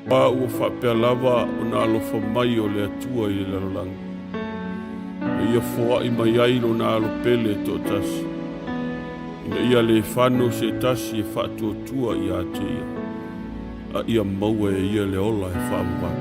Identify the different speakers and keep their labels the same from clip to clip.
Speaker 1: A ua faapea lava ona alofa mai o le Atua i le lalolagi, ina ia foai mai ai Lona Alo pele e toatasi, ina ia le fano se tasi e faatuatua ia te Ia, a ia maua e ia le ola e faavavau.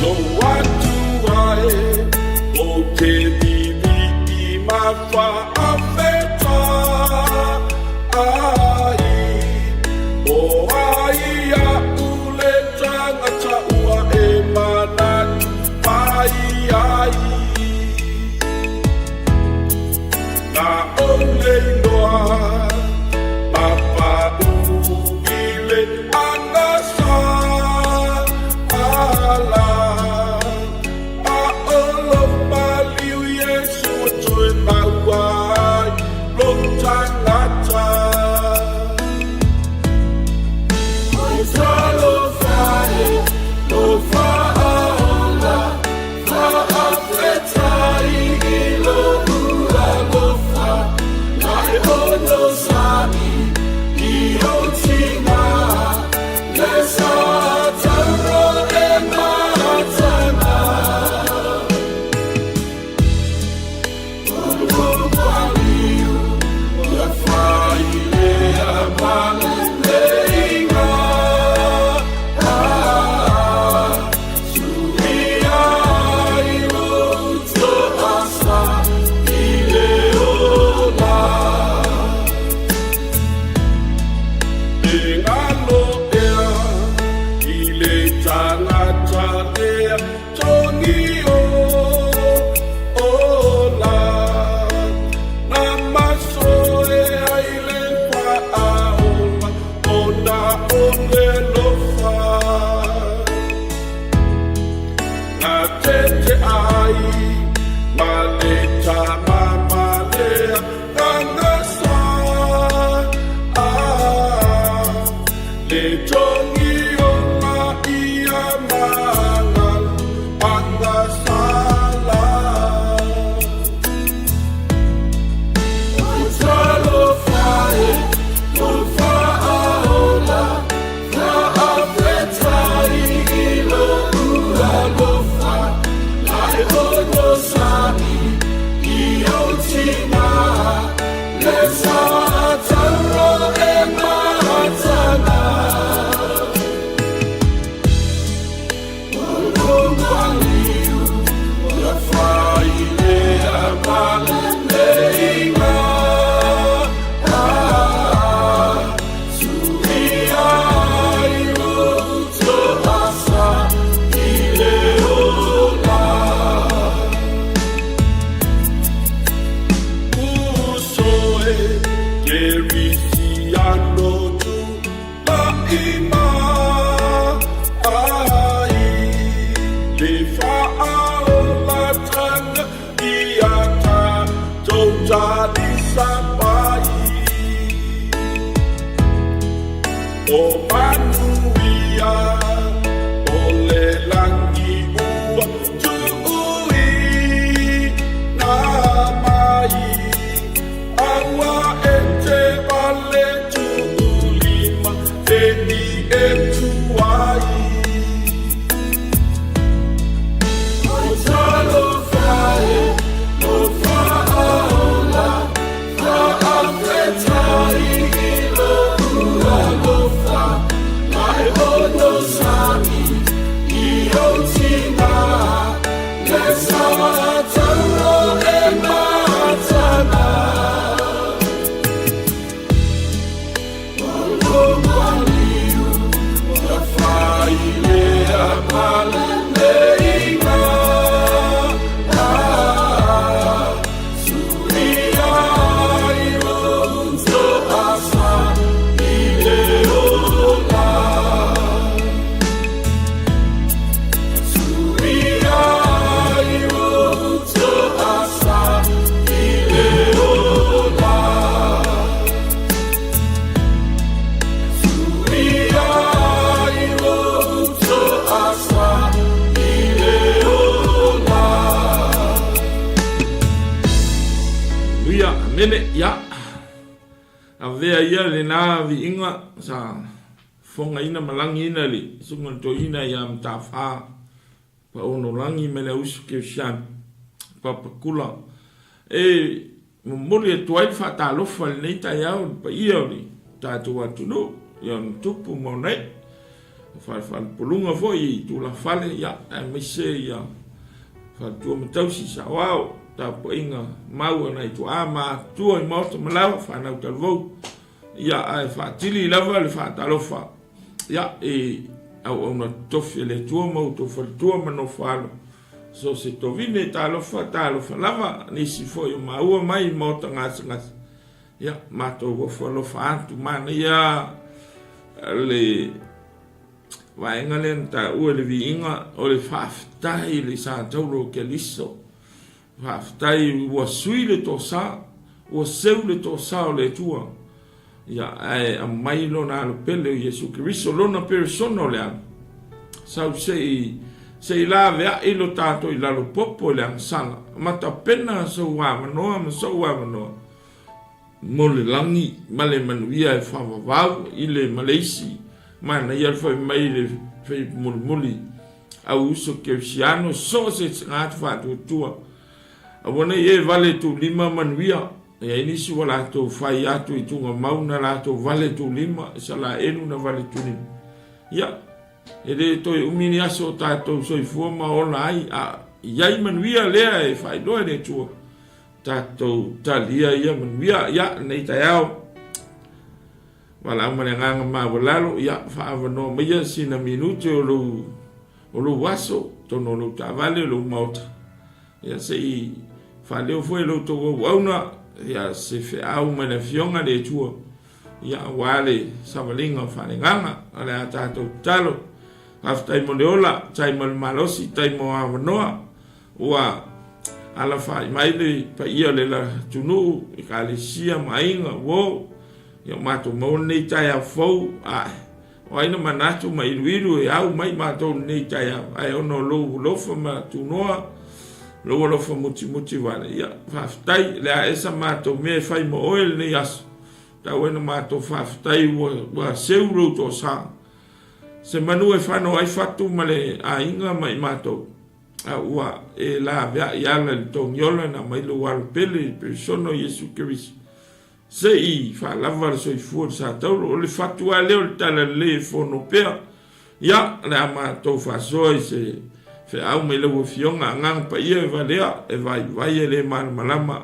Speaker 2: Lou Atua e, ou te vivii ma faafetai O ai a'u le tagata ua e manatu mai ai Na ou le iloa Papa u i le agasa ala A o lou maliu Iesu ua toe maua ai lou tagata Talofa e, lo faaola, faafetai i lou alofa, na e onosai i ou tiga, le sa tauro e mataga. Na masoe ai le faaola ona o le alofa. Na tete ai ma le tama lea gagasa. Ah, le togi o ia magalu agasala. Talofa e, lo faaola, faafetai i lou alofa, na e onosai i ou tiga, le sa tauro e mataga. O maliu, ua fai lea ma leleiga. Ah, suia ai lou toasa i le ola. Uso e Kerisiano tu laʻi mai le faaolataga ia tatou talisa mai. O manuia o le lagi ua tuuina mai aua e te vale tuulima e i e tuai. Talofa e, lo faaola, faafetai i lou alofa, na
Speaker 3: Palemene, ia, avea ia lena viiga sa fofogaina ma lagiina e le Susuga i le Toeaina ia Matafā Paonolagi mai le Auuso Kerisiano, Papakula, e momoli atu ai le faatalofa i lenei taeao i le paia o le tatou atunuu i ona tupu ma ona ee, falefalepuluga foi i tulafale, ia, aemaise ia faletua ma tausi, saoao, tapuaiga mau a nai tuaa ma atua i maota ma laoa, fanau talavou, ia, ae faatili lava le faatalofa, ia, i auauna totofi a le Atua ma outou faletua ma nofoalo, So se tovine talofa talofa lava nisi foi o maua mai i maota gasegase ia matou ofo alofa atu manaia le vaega lea na taua i le viiga o le faafetai i le sa taulo o Keliso Faafetai ua sui le tosa, ua seu le tosa o le Atua, ia, ae aumai Lona Alo pele o Iesu Keriso, Lona Peresona o le Alo. Sau se i, se i laveai lo tatou i lalo popo i le agasala, ma tapena sou avanoa ma sou avanoa mo le lagi ma le manuia e faavavau i le ma le isi. Manaia le fai mai i le fai mulimuli. Au uso kerisiano so o se tagata faatuatua. Aua nei e vale tulima manuia. E iai nisi ua latou fai atu i tugamau na latou vale tulima, Isalaelu na vale tulima. Ia, e le toe umi ni aso o tatou soifua ma ola ai, a iai manuia lea e faailoa e le Atua. Tatou talia ia manuia, ia, lenei taeao. Valaau ma le agaga maualalo, ia, faaavanoa maia sina minute o lou, o lou aso, totonu o lou taavale, o lou maota. Ia, se i faaleo foi e lo outou auauna, ia, se feau mai le Afioga le Atua, ia, aua le savaliga o faaleagaga. O le a tatou tatalo. Faafetai mo le ola, tai mo le malosi, tai mo avanoa. Ua alafa'i mai le paia o le atunuu, Ekalesia ma aiga, uo, ia ua matou maua lenei taeao fou, a'e, o ai na manatu ma iluilu e au mai matou i lenei taeao, ae ona o lou alofa ma tunoa, lou alofa mutimuti vale, ia, faafetai, le a esa matou mea e fai mo oe i lenei aso, tau ai na matou faafetai ua, ua seu lou toasa, se manu e fano ai fatu ma le aiga ma i matou. A ua e laveai ala i le togiola na aumai lou alo pele i le perisona o Iesu Keriso, se i faalava le soifua i le sa taulo. O le fatu lava lea o le talalelei e fono pea. Ia, o le a matou faasoa i se feau mai lau Afioga, Agaga Paia e valea, e vaivai e le malamalama.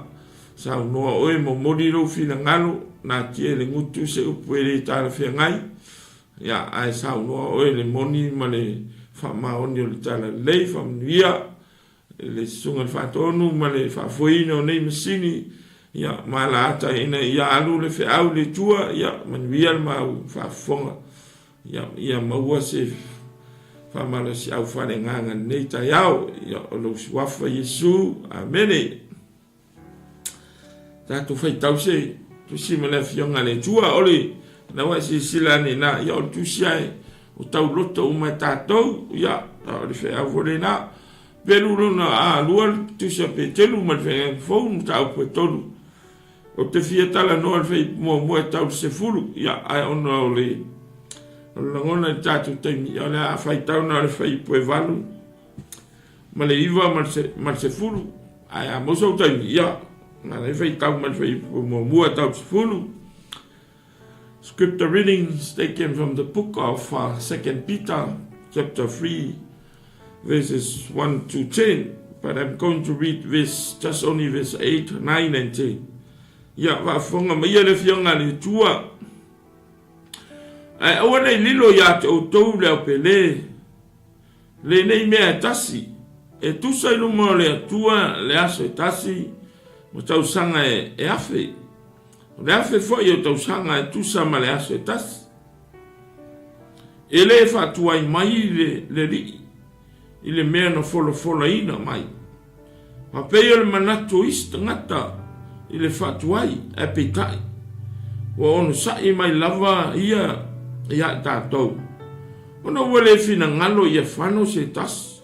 Speaker 3: Saunoa oe, momoli lou finagalo, natia i le gutu se upu e le talafeagai. Ia, ae saunoa oe i le moni ma le faamaoni o le talalelei, faamanuia le Susuga i le Faatonu ma le faafoeina o nei masini, ia, ma ala ata ina ia alu le feau i le Atua, ia, manuia le mau faafofoga, ia, ia maua se faamalosiau faaleagaga i lenei taeao, ia, o lou Suafa Iesu. Amene. Tatou faitau se tusi ma le Afioga a le Atua. O le na ua e silasila ane ina, ia o le tusi ae o tauloto uma e tatou, ia o le feau foi lena. Pelu lona a lua le tusi a Petelu ma le feagaiga fou mataupu e tolu. Ou te fia talanoa i le fai muamua e tau le 10, ia ae ona o le o le lagona i le tatou taimi, ia o le a faitau na o le fuaiupu e 8 ma le 9 ma le 10, ae a maua sou taimi, ia, na ala ai faitau mai le fuaiupu muamua e tau le 10. Scripture readings taken from the book of 2 Peter chapter 3 verses 1 to 10, but I'm going to read verse, just only verse 8, 9 and 10. Ia, faafofoga mai ia le Afioga a le Atua. Ae aua nei lilo ia te outou le aupele, Lenei mea e tasi, e tusa i luma o le Atua le aso e tasi ma tausaga e afe. O le afe foi o tausaga e tusa ma le aso e tasi. E le faatuai mai le Alii i le mea na folafolaina mai. Faapei o le manatu o isi tagata i le faatuai, ae peitai, ua onosai mai lava ia ia i tatou, ona ua le finagalo ia fano se tasi,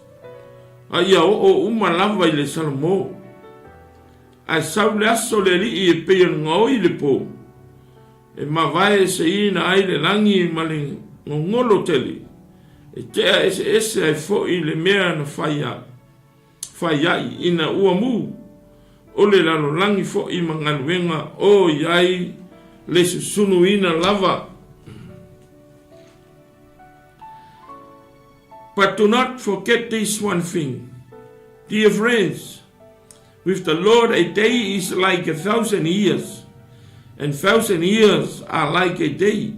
Speaker 3: a ia oo uma lava i le Salamo. Ae sau le aso o le Alii e pei o le gaoi i le po, e mavae eseina ai le lagi ma le gogolo tele, e tea eseese ai foi le mea na fai fai ai ina ua mu, o le lalolagi foi ma galuega o i ai le susunuina lava. But do not forget this one thing, dear friends, with the Lord a day is like 1,000 years, and 1,000 years are like a day.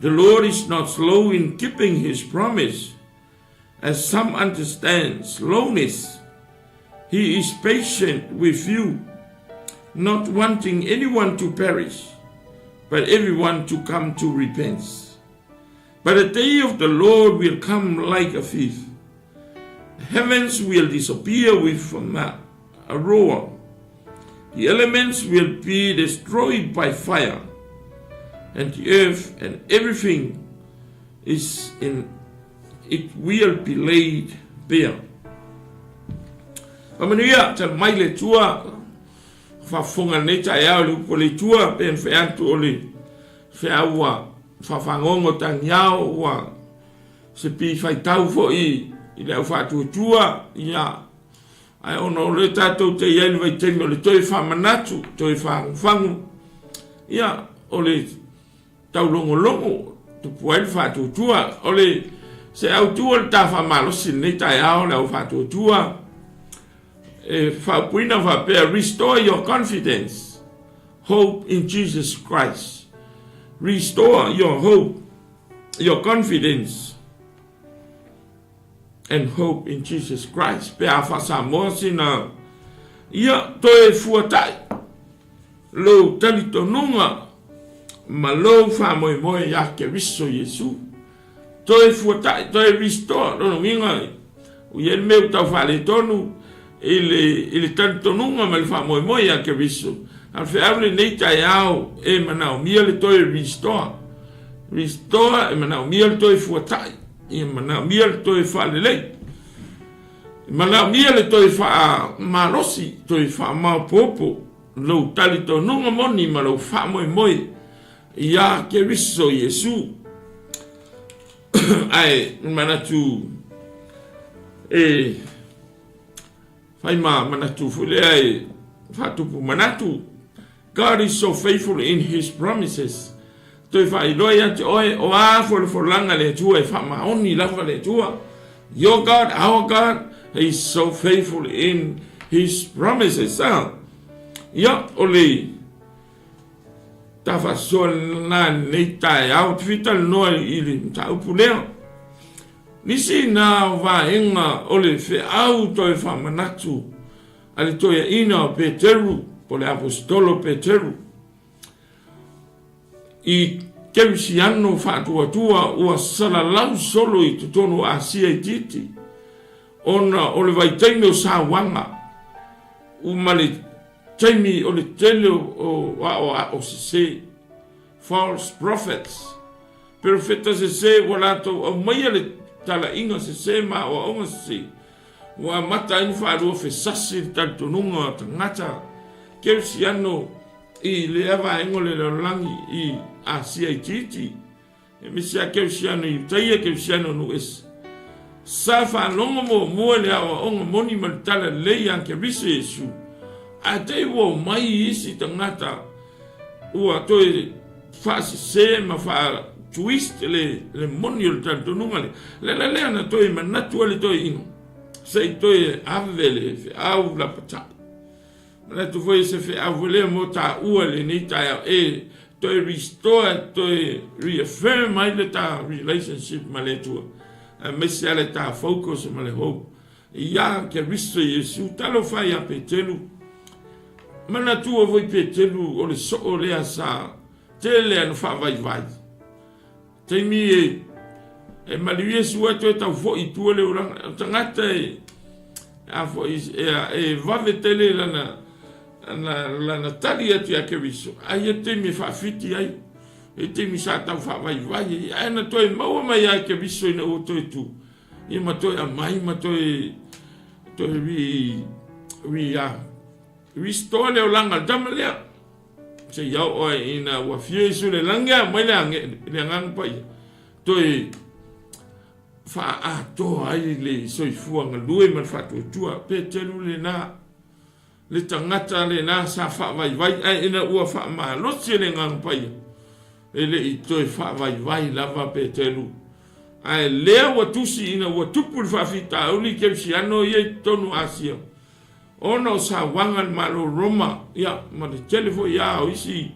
Speaker 3: The Lord is not slow in keeping his promise, as some understand slowness. He is patient with you, not wanting anyone to perish, but everyone to come to repentance. But the day of the Lord will come like a thief. The heavens will disappear with a roar. The elements will be destroyed by fire, and the earth and everything is in it will be laid bare. Faamanuia, tala mai le Atua, faafofoga lenei taeao i le upu a le Atua, pe na fai atu o le feau ua faafagogo tagiao, ua se pi faitau foi i le au faatuatua, ia, ae ona o le tatou te i ai le vaitaimi o le toe faamanatu, toe fagufagu, ia, o le taulogologo, tupu ai le faatuatua. O le se autu o le ta faamalosi i lenei taeao le au faatuatua, e faaupuina faapea, Restore your confidence, hope in Jesus Christ. Restore your hope, your confidence and hope in Jesus Christ. Pe a faa-Samoa sina ia toe fuata'i lou talitonuga ma lou faamoemoe iā Keriso Iesu. Toe fuata'i, toe restore, lona uiga ua i ai le mea ua tau faaletonu i le, i le talitonuga ma le faamoemoe iā Keriso. A o le feau lenei taeao e manaomia le toe restore. Restore e manaomia le toe fuata'i. Ia manaomia le toe faalelei. E manaomia le toe faamalosi, toe faamaopoopo lou talitonuga moni ma lou faamoemoe iā Keriso Iesu. Ae manatu e fai ma manatu foi lea e faatupu manatu. God is so faithful in his promises. Toe faailoa ia te oe, o a folafolaga le Atua e faamaoni lava le Atua. Your God, our God, he is so faithful in his promises. Ah. Ia, o le tafaasoa lena lenei taeao, te fia talanoa i le mataupu lea. Nisi na o vaega o le feau toe faamanatu a le toeaina o Peteru, po o le Aposetolo Peteru, i Kerisiano faatuatua ua salalau solo i totonu o Asia itiiti, ona o le vaitaimi o sauaga ma le taimi o le tele o aoao sese, false prophets, Perofeta sese ua latou aumaia le talaiga sese ma aoaoga sese, ua amata ai ona faalua fesasi le talitonuga o tagata Kerisiano i lea vaega o le lalolagi i Asia itiiti, aemaise lava Kerisiano i Utaia, Kerisiano nuu ese. Sa faalogo muamua i le aoaoga moni ma le tala lelei ia Keriso Iesu, ae te i ua omai isi tagata ua toe faasese ma faa twist le le moni o le talitonuga lea. Le ala lea na toe manatu ai le toeaina se i toe ave le feau lapatai. Manatu foi se feau foi lea mo taua i lenei taeao e toe restore, toe reaffirm ai le ta relationship ma le Atua, aemaise lava le ta focus ma le hope Ia Keriso Iesu, talofa ia Petelu. Manatua foi Petelu o le soo lea sa tele ana faavaivai. Taimi e e maliu Iesu ai toe tau foi i tua le olaga. O tagata e a foi e, e vave tele lana lana, lana tali atu ia Keriso. Ai ia taimi e faafiti ai. E taimi sa tau faavaivai ai. Ae na toe maua mai ia Keriso ina ua toe tu. Ia ma toe aumai ma toe toe re re Restore le olaga o le tama lea. Seia oo ai ina ua afio Iesu i le lagi a aumai le le Agaga Paia, toe faaatoa ai le soifua galue ma le faatuatua. Petelu lena, le tagata lena sa faavaivai, ae ina ua faamalosi e le Agaga Paia, e le i toe faavaivai lava Petelu. Ae lea ua tusi ina ua tupu le faafitauli kerisiano ia i totonu o Asia, Ona o sauaga a le Malo Roma, ia, ma le tele foi lava o isi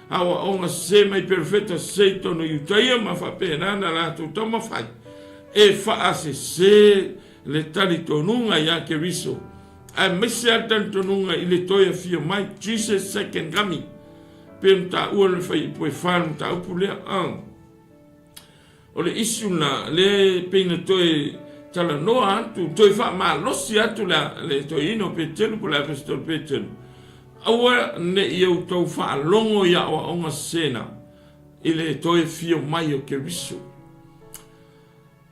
Speaker 3: aoaoga sese mai perofeta sese i totonu o Iutaia ma faapena na latou taumafai e faasese le talitonuga ia Keriso, aemaise lava le talitonuga i le toe afio mai, Jesus second coming, pei ona taua le fuaiupu e fa o le mataupu lea. O le issue lena lea e pei na toe talanoa atu, toe faamalosi atu le, le toeaina o Petelu po o le Aposetolo Petelu, aua ne i outou faalogo i aoaoga sesena i le toe fio mai o Keriso.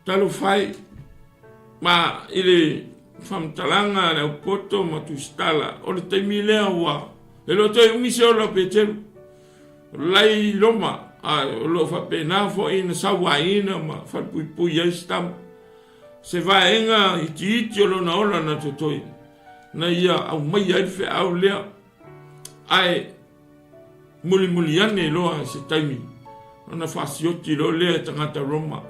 Speaker 3: Talofa e, ma i le faamatalaga a le aupoto ma tusitala, o le taimi lea ua e le o toe umi se ola o Petelu. Lai Roma, a o lo o faapena foi na sauaina ma falepuipui ai se tama. Se vaega itiiti o lona ola na totoe, na ia aumaia ai le feau lea, ae mulimuli ane loa se taimi ona faasioti loa lea e tagata Roma.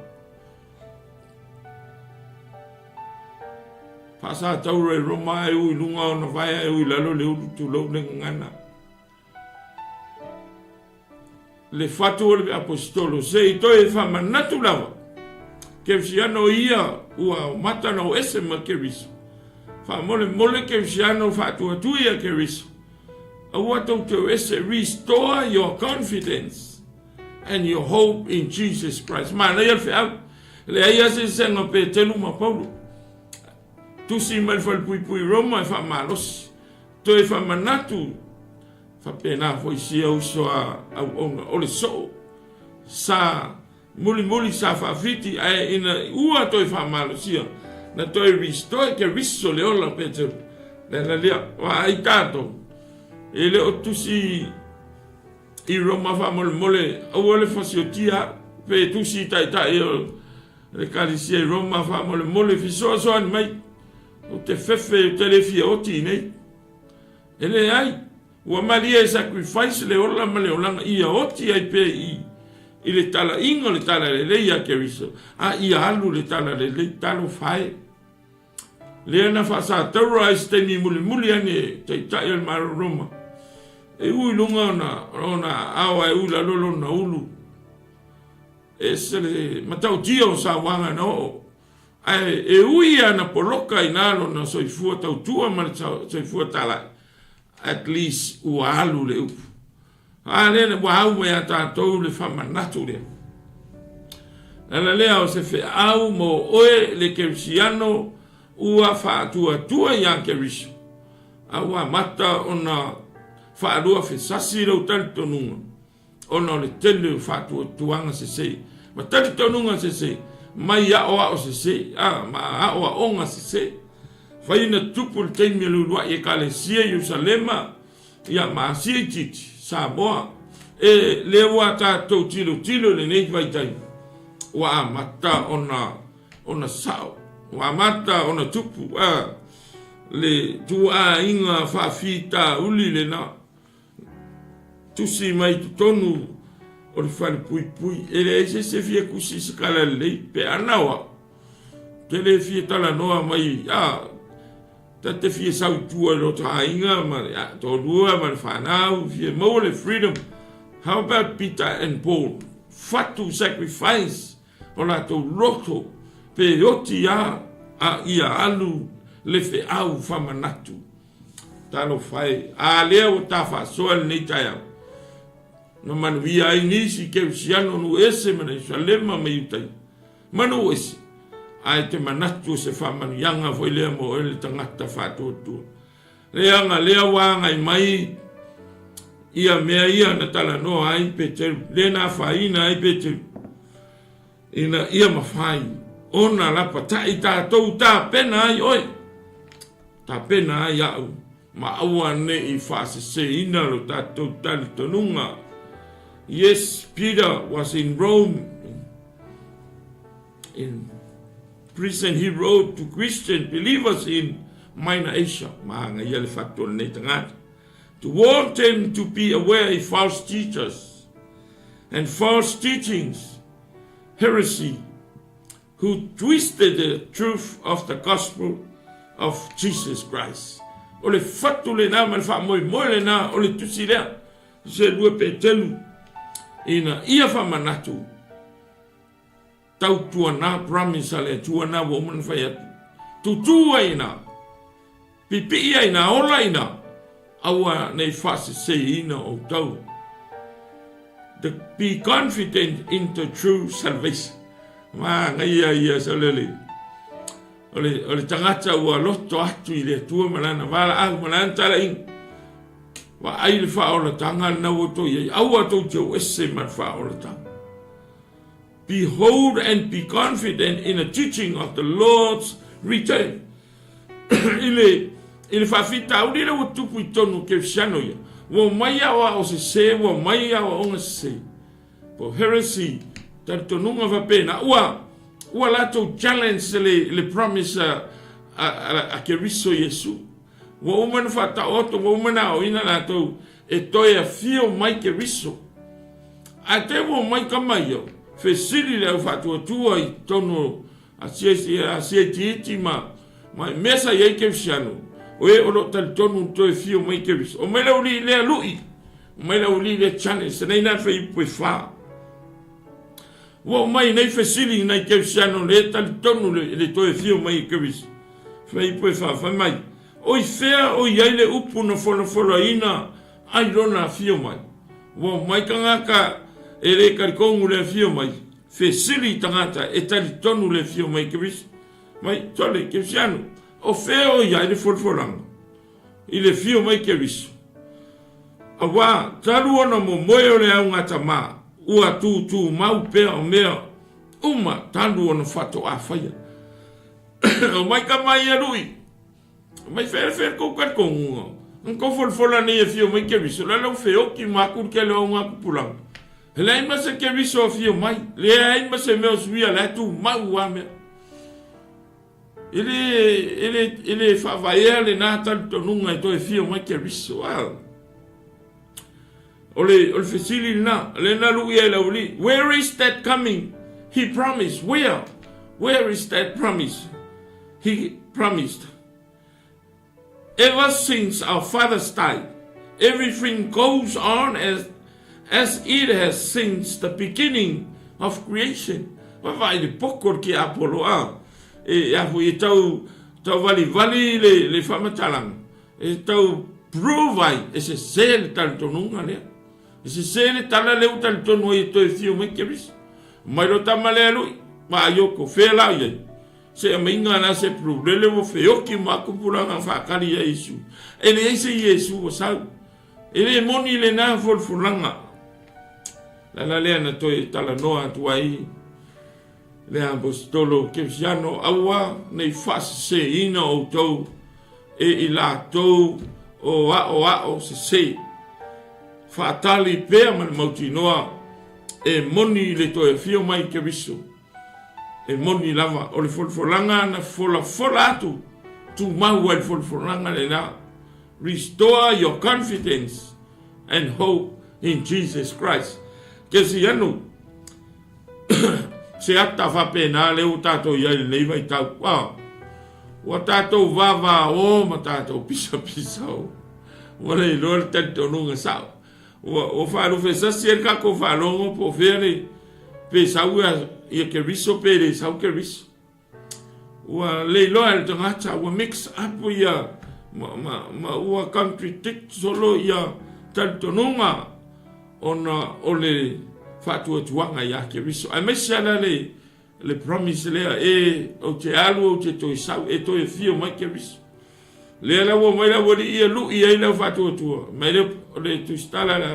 Speaker 3: Faasatauro e Roma ae u i luga ona vae ae u i lalo le ulu tulou le gagana. Le fatu o le Aposetolo, se i toe faamanatu lava, Kerisiano ia ua mata na o ese ma Keriso. Faamolemole Kerisiano faatuatua ia Keriso. Aua tou te o ese, restore your confidence and your hope in Jesus Christ. Manaia le feau. Leai lava se eseesega o Petelu ma Paulo. Tusi mai le falepuipui Roma e faamalosi. Toe faamanatu faapena foi sia uso a auauna o le soo sa mulimuli sa faafiti ae ina ua toe faamalosia na toe restore ke riso le ola Peteru le ala lea vaai tatou e le o tusi i Roma faamolemole aua le fasiotia pe tusi taitai o le kalisia i Roma faamolemole fesoasoani mai Ou te fefe ou te le fia oti i nei. E leai, ua malie e sacrifice le ola ma le olaga ia oti ai pea i i le talaiga o le talalelei ia Keriso, a ia alu le talalelei, talofa e. Lea na faasataura ai se taimi mulimuli ane e Taitai o le Malo Roma, e u i luga ona, ona aao ae u i lalo lona ulu. E ese le matautia o sauaga na oo. Ae e ui ana poloka inā lona soifua tautua ma le soifua talai, at least ua alu le upu. A lea ua au mai ia tatou le faamanatu lea. Ala lea o se feau mo oe le Kerisiano ua faatuatua ia Keriso, a ua amata ona faalua fesasi lou talitonuga, ona o le tele o faatuatuaga sese ma talitonuga sese mai aoao sese a ma aoaoga sese. Fai na tupu le taimi o le uluai Ekalesia i Ierusalema ia ma Asia itiiti, Samoa, e lea ua tatou tilotilo i lenei vaitaimi, ua amata ona ona sao, ua amata ona tupu a le tuaiga faafitauli lena. Tusi mai totonu o le falepuipui, e leai se isi e fia tusi i se tala lelei, pe ana o au. Ou te le fia talanoa mai, a, ta te fia sau i tua i lota aiga ma le toalua ma le fanau, fia maua le freedom. How about Peter and Paul? Fatu sacrifice o latou loto pe oti a a ia alu le feau famanatu. Talofa e, a lea ua ta faasoa lenei taeao, na manuia ai nisi Kerisiano nuu ese ma Ierusalema ma Iutaia, ma nuu ese, ae te manatu o se faamanuiaga foi lea mo oe le tagata faatuatua. Leaga lea ua agai mai ia mea ia na talanoa ai Peteru, lea na afaina ai Peteru, ina ia mafai ona lapatai tatou tapena ai oe, tapena ai au. Ma aua ne i faaseseina lo tatou talitonuga. Yes, Peter was in Rome in prison. He wrote to Christian believers in Minor Asia. Maagaia le fatu o lenei tagata. To warn them to be aware of false teachers and false teachings, heresy, who twisted the truth of the gospel of Jesus Christ. O le fatu lena ma le faamoemoe lena o le tusi lea, se lua Petelu, ina ia faamanatu tautuana promise a le Atua na ua uma ona fai atu. Tutū ai ina, pipii ai ina, ola ina, aua nei faaseseina outou. The be confident in the true salvation. Manaia ia sa le o le o le tagata ua loto atu i le Atua ma lana valaau ma lana talaiga. Vaai le faaolataga lena ua outou i ai, aua tou te o ese ma le faaolataga. Behold and be confident in the teaching of the Lord's return. I le, i le faafitauli lea ua tupu i totonu o Kerisiano ia, ua omai aoao sese, ua omai aoaoga sese, po heresy, talitonuga faapena, ua, ua latou challenge le, le promise a, a, a, a Keriso Iesu. Ua uma ona faataoto, ua uma ona aoina latou e toe afio mai Keriso. Ae te ua omai kama ia, fesili le au faatuatua i totonu o a Asia itiiti ma ma i mea sa i ai Kerisiano, o e o lo o talitonu i toe afio mai Keriso. Omai le aualii lea lu'i, omai le aualii lea challenge, senei na fuaiupu e fa. Ua omai nei fesili i nai Kerisiano le talitonu le, le toe afio mai e Keriso. Fuaiupu e fa, fai mai, O i fea o i ai le upu na folafolaina ai lona afio mai? Ua omai tagata e le talitonu le afio mai, fesili i tagata e talitonu le afio mai Keriso. Mai, sole, Kerisiano, o fea o i ai le folafolaga i le afio mai Keriso? Auā, talu ona momoe o le augatama, ua tūtūmau pea o mea uma talu ona faatoa faia. Omai ka mai ia lui. Mai wherewhere kou ka kongunga. Ang kou folafola nei e whio mai Keriso, la lau wheoki ma aku ke leo ngā kupulanga. He leai ma se Keriso a whio mai, leai ma se mea o suia la tu mau a mea. E le, e le, e le whaavaea le nā talitonunga e toe whio mai Keriso. Ah. O le, o le fesili lena, lena luʻi ai le aualii, Where is that coming he promised? Where? Where is that promise he promised? Ever since our fathers died, everything goes on as, as it has since the beginning of creation. Vaavaai le poko o le tiapolo, a, e, a foi e tau, tau valivali le, le faamatalaga. E tau prove ai e sese le talitonuga lea. E sese le tala lea ua talitonu ai e toe fio mai Keriso. Mai lo tama lea lui, ma aioko, fea la i ai. Se amaiga la se prove, lele ua feoki ma kupulaga whaakali ia Iesu. E leai se Iesu ua sau. E le moni lena folafolaga. La lea na toe talanoa atu ai le Aposetolo Kerisiano, Aua ne i faaseseina outou e i latou o aoao sese. Faatali pea ma le mautinoa e moni i le toe afio mai Keriso. E moni lava, o le folafolaga na folafola atu, tumau ai le folafolaga lena. Restore your confidence and hope in Jesus Christ. Kerisiano, Se ata faapena lea ua tatou i ai i lenei vaitau. Ua, ua tatou vavaō ma tatou pisapisao. Ua le iloa le talitonuga sao. Ua, ua faalufesasi ai le tatou faalogo po o fea le, pe sau ia, ia Keriso pe le sau Keriso. Ua le iloa e le tagata, ua mix up ia ma, ma, ma ua contradict solo ia talitonuga ona o le faatuatuaga ia Keriso. Aemaise ala le, le promise lea, e, ou te alu, ou te toe sau, e toe afio mai Keriso. Lea la ua mai le aualii ia luʻi ai le au faatuatua mai le o le tusitala la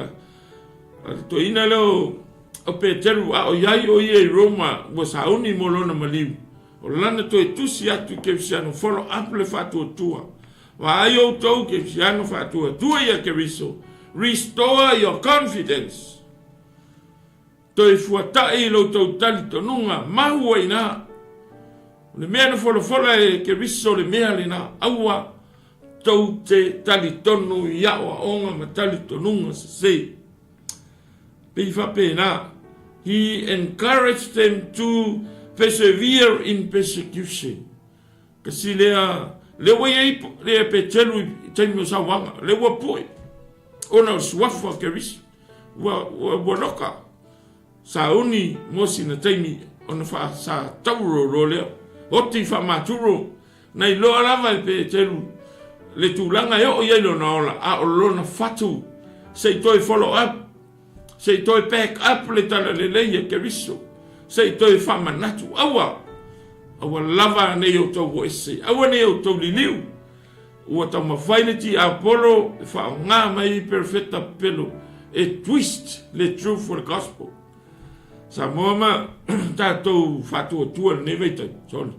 Speaker 3: a le toeaina lea o Peteru a o i ai o ia i Roma ua sauni mo lona maliu. O lana toe tusi atu i Kerisiano follow up le faatuatua. Vaai outou kerisiano faatuatua ia Keriso, restore your confidence. Toe fuataʻi i lo outou talitonuga, maua ina. O le mea na folafola e Keriso le mea lena, aua tou te talitonu i aoaoga ma talitonuga sese. Pei faapena, he encouraged them to persevere in persecution. Kasi lea, lea ua i ai le Peteru i taimi o sauaga, lea ua pue, ona o le suafa o Keriso, ua, ua, ua loka. Sauni mo sina taimi ona fa, sa tauro loa lea. Oti faamaturo, na iloa lava e Peteru le tulaga e oo i ai lona ola, a o lona fatu, se i toe follow up, Se i toe back up le talalelei e Keriso. Se i toe faamanatu. Aua! Aua lava nei outou o ese. Aua nei outou liliu. Ua taumafai le tiapolo e faaaoga mai perofeta pepelo e twist le truth o le gospel. Samoa ma tatou faatuatua i lenei vaitaimi. Sorry.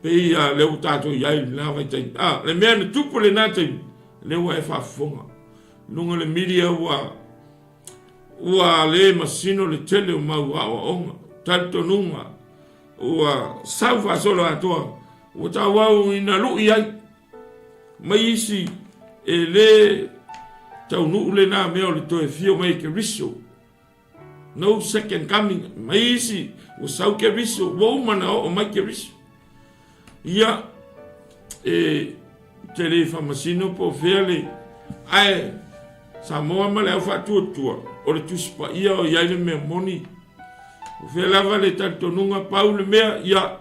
Speaker 3: Pei a lea ua tatou i ai i lena vaitaimi. Ah, le mea na tupu i lena taimi, lea ua e faafofoga. Luga o le media ua ua le masino le tele o mau aoaoga, talitonuga ua sau faasolo atoa, ua tauau ina lui ai mai isi e le taunuu lena mea o le toe fio mai e Keriso. No second coming. Mai isi ua sau Keriso, ua uma na oo mai Keriso. Ia, e te le faamasino po o fea le, ae Samoa ma le au faatuatua, o le Tusi Paia o i ai le mea moni. O fea lava le talitonuga pau le mea, ia,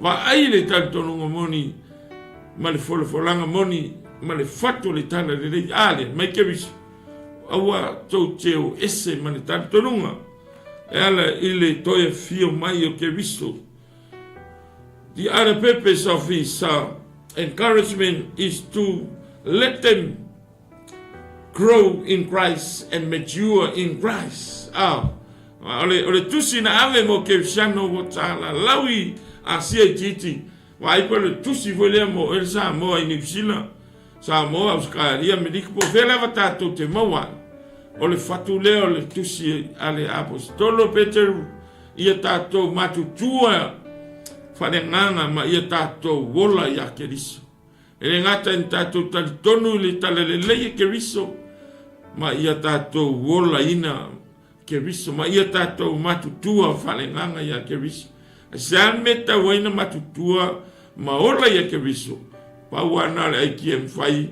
Speaker 3: vaai le talitonuga moni ma le folafolaga moni ma le fatu o le tala lelei. A lea, mai Keriso, aua tou te o ese ma le talitonuga e ala i le toe afio mai o Keriso. The other purpose of his encouragement is to let them grow in Christ and mature in Christ. Ah, o le, o le tusi na ave mo Kerisiano ua talalau i Asia itiiti. Vaai po le tusi foi lea mo ele Samoa i Niu Sila, Samoa, Ausekaria, Amerika, po o fea lava tatou te maua ai. O le fatu lea o le tusi a le Aposetolo Peteru ia tatou matutua faaleagaga ma ia tatou ola iā Keriso. E le gata ina tatou talitonu i le talalelei e Keriso, ma ia tatou olaina Keriso, ma ia tatou matutua faaleagaga iā Keriso. Aisea le mea e tatau ai ona matutua ma ola iā Keriso? Pau lava na o le aikia e mafai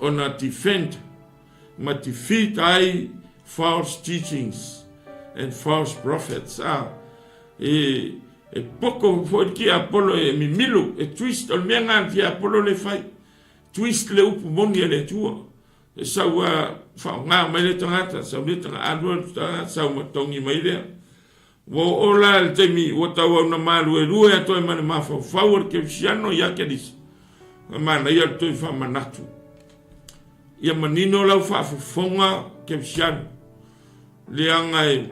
Speaker 3: ona defend ma defeat ai false teachings and false prophets. A, e, e poko foi le tiapolo e mimilo, e twist, o le mea ngā le tiapolo le fai. Twist le upu moni a le Atua. E sau a whaonga mai le tangata, sau le tanga alua le tangata, sau matongi mai lea. Ua oo la le taimi ua tauau na māluelue atu ai ma le mafaufau o le kerisiano ia Kerisi. Na manaia le toe faamanatu. Ia manino lau faafofoga kerisiano. Leaga e,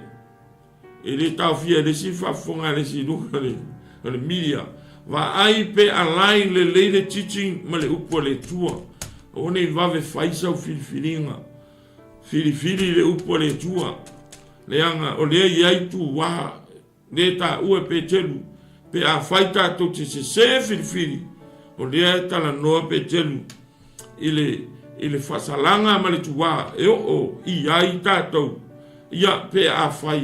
Speaker 3: e le taofia e le isi faafofoga a le isi i luga o le media. Vaai pe align lelei le teaching ma le upu a le Atua. Aua ne i vave fai sau filifiliga. Filifili le upu a le Atua, leaga o lea i ai tuā le taua e Peteru, pe afai tatou te sesē filifili, o lea e talanoa Peteru i le, i le faasalaga ma le tuā e oo i ai tatou, ia pe afai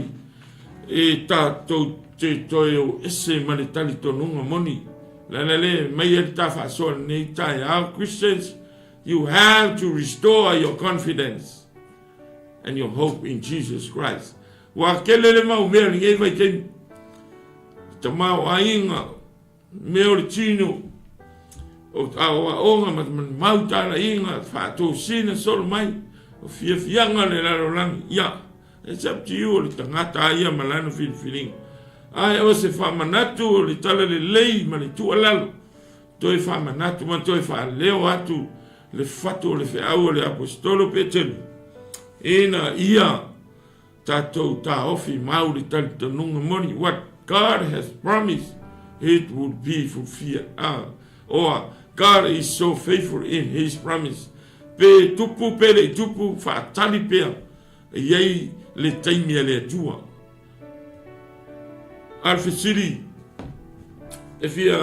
Speaker 3: e tatou te toe o ese ma le talitonuga moni. Le ala lea e mai ai le ta faasoa i lenei taeao, Christians, You have to restore your confidence and your hope in Jesus Christ. Ua kele le mau mea lenei vaitaimi. Tamaoaiga, mea o le tino, o aoaoga ma mau talaiga, faatosina solo mai, o fiafiaga o le lalolagi. Ia, it's up to you o le tagata a ia ma lana filifiliga. Ae o se faamanatu o le talalelei ma le tuualalo Toe faamanatu ma toe faaleo atu le fatu o le feau o le Aposetolo Peteru, ina ia tatou taofi mau le talitonuga moni, what God has promised, it will be fulfilled. Ah, oa, God is so faithful in his promise. Pe tupu pe le i tupu, faatali pea, e i ai le taimi a le Atua. A o le fesili e fia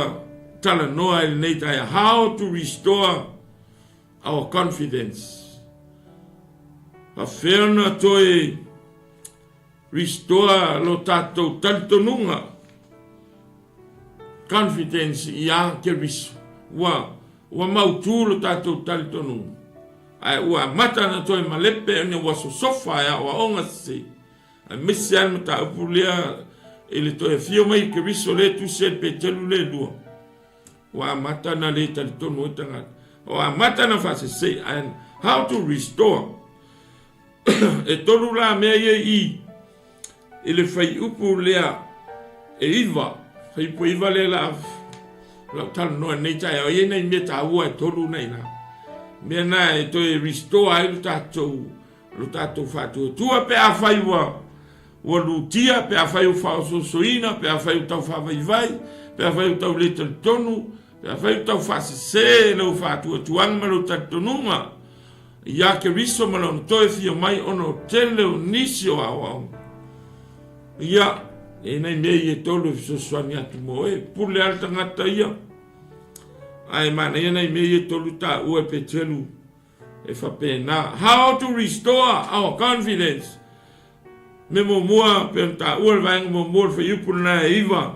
Speaker 3: talanoa ai lenei taeao, how to restore our confidence. Faafefea ona toe restore lo tatou talitonuga, confidence ia Keriso. Ua, ua mautu lo tatou talitonuga, ae ua amata ona toe malepe ona ua sosofa e aoaoga sese, aemaise lava le mataupu lea i le toe afio mai o Keriso lea e tusi ai le Petelu lea e lua. Ua amata ona le talitonu ai tagata. Ua amata ona faasese. And how to restore? E tolu la mea ia i i le fuaiupu lea e iva. Fuaiupu e iva lea la lau talanoa nei taeao. E i ai nai mea taua e tolu na ina. Mea na e toe restore ai lo tatou lo tatou faatuatua pe afai ua ua lutia, pe afai ua faaosoosoina, pe afai ua tau faavaivai, pe afai ua tau le talitonu, pe afai ua tau faasese lou faatuatuaga ma lou talitonuga iā Keriso ma lona toe fia mai ona o tele o nisi o aoaoga. Ia, e nai mea ia e tolu e fesoasoani atu mo oe. Pule lava le tagata ia, ae manaia nai mea ia e tolu taua e Peteru E faapena. How to restore our confidence. Mea muamua, pei ona taua le vaega muamua o le fuaiupu lena e iva,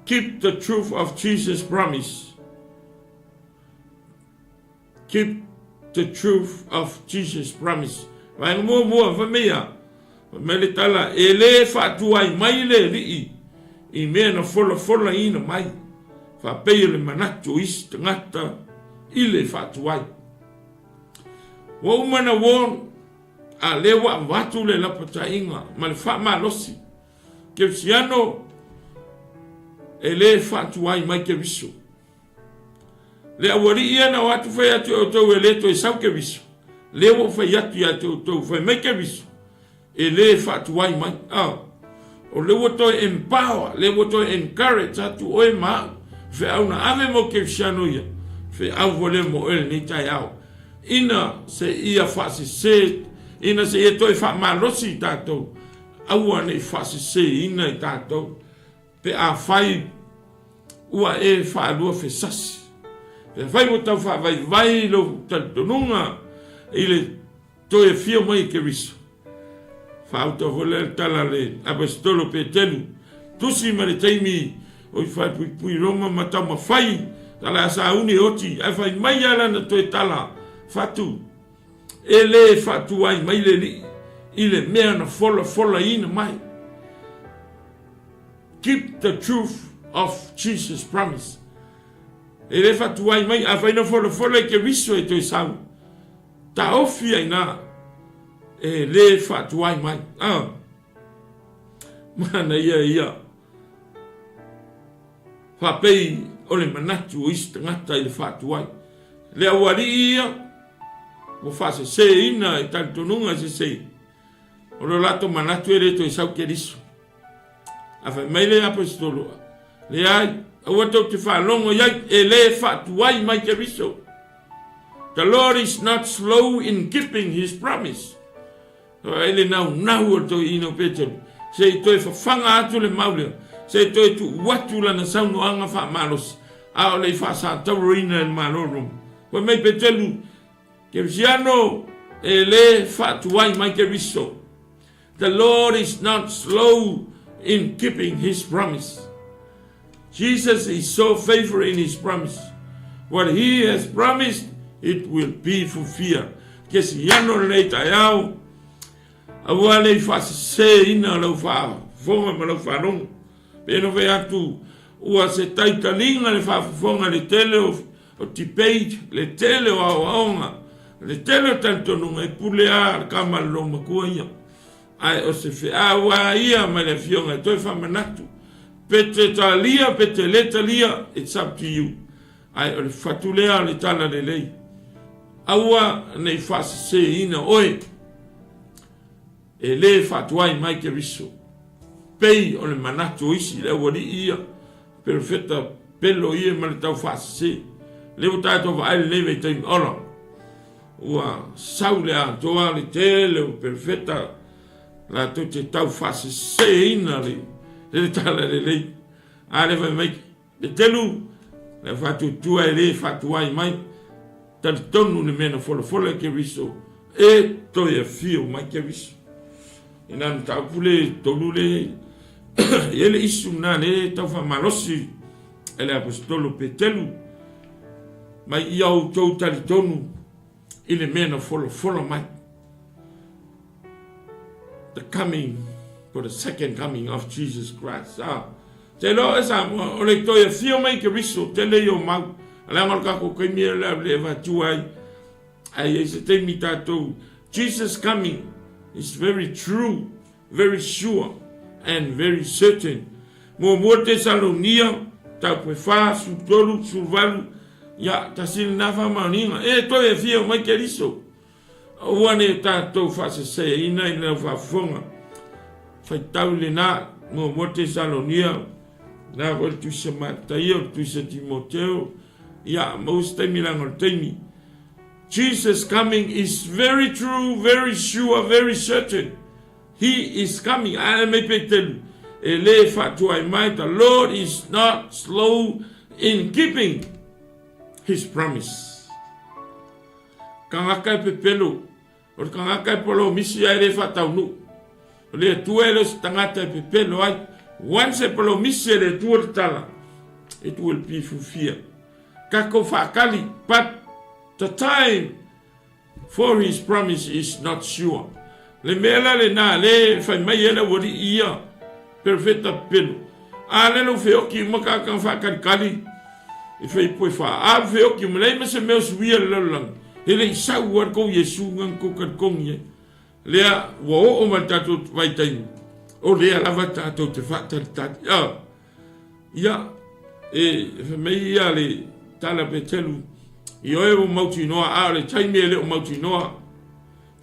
Speaker 3: Keep the truth of Jesus promise. Keep the truth of Jesus promise. Vaega muamua, fai mai ia, fai mai le tala, e le faatuai mai le Alii i mea na folafolaina mai, faapei o le manatu o isi tagata i le faatuai. Ua uma na warn, a lea ua avatu le lapataiga ma le faamalosi. Kerisiano e le faatuai mai Keriso. Le aualii ia na o atu fai atu e outou e le toe sau Keriso. Lea ua ou fai atu ia te outou, fai mai Keriso. E le faatuai mai. A, o lea ua toe empower, lea ua toe encourage atu oe ma au, feau na ave mo Kerisiano ia, feau foi lea mo oe lenei taeao. Ina se ia faasese, ina se ia toe faamalosi i tatou, aua ne i faaseseina i tatou, pe afai ua e faalua fesasi, pe afai ua tau faavaivai lou talitonuga i le Toe afio mai e Keriso. Faauta foi lea le tala a le Aposetolo Petelu, tusi ma le taimi o i faepuipui Roma ma taumafai tala a sauni e oti, ae fai mai a lana toe tala fatu, e le faatuai mai le Alii i le mea na folafolaina mai. Keep the truth of Jesus promise. E le faatuai mai, afai na folafola i Keriso e toe sau. Taofi ai nā e lē faatuai mai. Ah. Manaia ia. Faapei o le manatu o isi tagata i le faatuai. Le aualii ia ua faaseseina i talitonuga e sese. O lo latou manatu e le toe sau Keriso. A fai mai le Aposetolo, Leai, aua tou te faalogo i ai, e le faatuai mai Keriso. The Lord is not slow in keeping his promise. Ai le naunau o le toeaina o Petero, se i toe fafaga atu le mau lea, se i toe tuu atu lana saunoaga faamalosi, a o le i faasatauroina e le Malo o Roma. Fai mai Petelu, Kerisiano, e le faatuai mai Keriso. The Lord is not slow in keeping his promise. Jesus is so faithful in his promise. What he has promised, it will be fulfilled. Kesiano lenei taeao, aua le i faaseseina lau faafofoga ma lau faalogo. Pe na fai atu, ua se taitaliga le faafofoga le tele o, o debate, le tele o aoaoga, le tele o talitonuga e pule a le kama le loomatua ia. Ae o se feau a ia mai le Afioga e toe faamanatu, pe te talia pe te le talia, it's up to you. Ae o le fatu lea o le tala lelei. Aua ne i faaseseina oe. E le faatuai mai Keriso. Pei o le manatu o isi le aualii ia, perofeta pelo ia ma le tau faasese. Lea ua tatou vaai lenei vaitaimi ola, ua sau le atoa le tele o perofeta latou te tau faaseseina le le tala lelei. A lea fai mai Petelu, le faatuatua e le faatuai mai, talitonu le mea na folafola e Keriso e toe afio mai Keriso. Ina mataupu le tolu le e i le isu na le tau faamalosi e le aposetolo Petelu mai ia outou talitonu i le mea na folafola mai. The coming for the second coming of Jesus Christ. Ah, te loa e Samoa, o le toe afio mai Keriso, tele i o mau. Leaga o le kākou kaimi e le le vatua ai. Ai ai se taimi tātou. Jesus coming is very true, very sure and very certain. Muamua Tesalonia, taupe 4, 13, 18, ia, tasi lena faamaoniga. E toe afio mai Keriso. Aua ne tatou faaseseina i lau faafofoga. Faitau lena, muamua Tesalonia, lena foi le Tusi Mataia, o le Tusi a Timoteo, ia, maua se taimi leaga o le taimi. Jesus coming is very true, very sure, very certain. He is coming. Ae mai Petelu, e le faatuai mai, the Lord is not slow in keeping his promise. Tagata e pepelo, o le tagata e polomisi ae le faataunuu. O le Atua e le o se tagata e pepelo ai. Once e polomisi e le Atua le tala, it will be fulfilled. Tatou faatali, but the time for his promise is not sure. Le mea la lena, le fai mai e le aualii ia, Perofeta pepelo. A le lou feoki uma kakanga faakalikali i fai poe fa. A feoki uma lei ma se mea o suia le lalolagi. E le i sau a le kou Iesu ngang kou kalikongi ai. Lea ua oo mai le tatou vaitaimi, o lea lava tatou te faatalitali. A, ia, e fai mai ia le tala Petelu, i oe ua mautinoa, a o le taimi e le o mautinoa.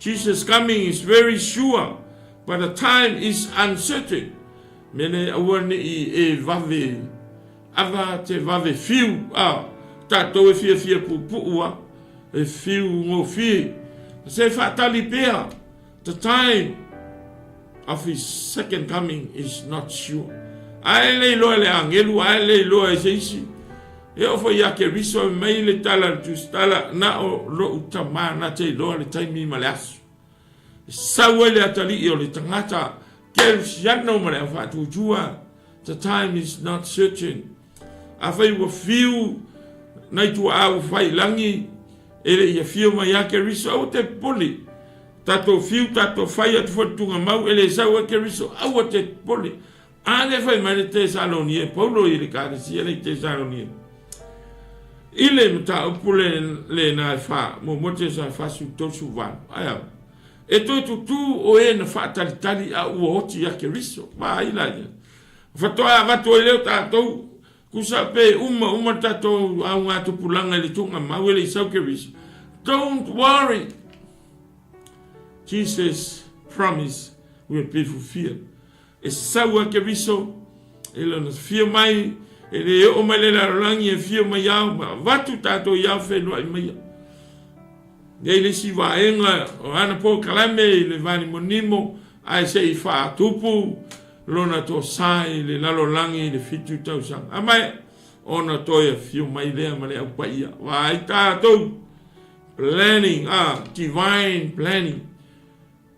Speaker 3: Jesus coming is very sure but the time is uncertain mele aua ne i e vave ava te vave fiu a tatou e fiafia puupuu a e fiu gofie se faatali pea the time of his second coming is not sure. Ae le iloa e le agelu, ae le iloa e se isi. E oo foi ia Keriso e mai le tala a le tusitala, na o lou tama na te iloa le taimi ma le aso. E sau ai le atalii o le tagata Kerisiano ma le au faatuatua, the time is not certain. Afai ua fiu nai tuaa ua fai i lagi, e le i afio mai ia Keriso, aua te popole. Tatou fiu, tatou fai atu foi le tugamau, e le sau ai Keriso, aua te popole. A lea fai mai le Tesalonia, e Paulo i le Ekalesia lea i Tesalonia. I le mataupu le, lena e fa, muamua Tesalonia 4, 13, 18. Ai au. E toe tutū o e na faatalitali a ua oti ia Keriso. Vaai la ia. Faatoa avatu ai lea o tatou, tusa pe uma uma le tatou augatupulaga i le tuugamau e le i sau Keriso. Don't worry. Jesus promise will be fulfilled. E sau a Keriso, e lona fia mai, e le oo mai le lalolagi e fia mai ao, ma avatu tatou i ao whenua i maia. Nei le isi vaega o ana polokalame i le vanimonimo ae se i faatupu lona tosa i le lalolagi i le 7 tausaga. A mai ona toe afio mai lea ma le au paia. Vaai tatou planning, ah, divine planning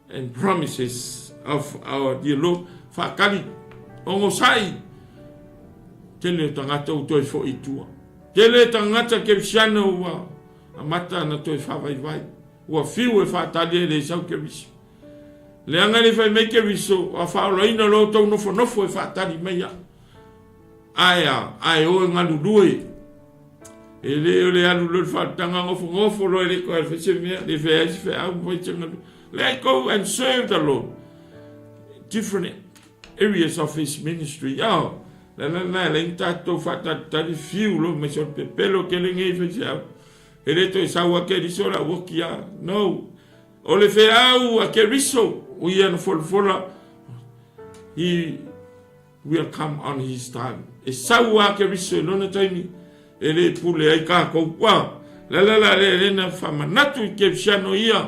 Speaker 3: and promises of our dear Lord. Faatali, ogosai, tele o tagata ua toe foi i tua. Tele tagata Kerisiano ua amata na toe faavaivai. Ua fiu e faatali e le sau Keriso. Leaga le fai mai Keriso, ua faaolaina lo outou nofonofo e faatali mai au. Ae a, ae o e galulue. E le o le alu loa i le faalutaga gofogofo loa e le toe fai se mea, le fai ai se feau ma fai se galuega. Let go and serve the Lord. Different areas of his ministry. Oh, la la la, le ina tatou faatalitali fiu loa mai se o le pepelo ke le ngei fai se au. E le toe sau a Keriso la ua kia. No. O le feau a Keriso, o ia na folafola, he will come on his time. E sau a Keriso i lona taimi, E le pule ai kākou. Ua, la la la le le na whamanatu i Kevisiano ia.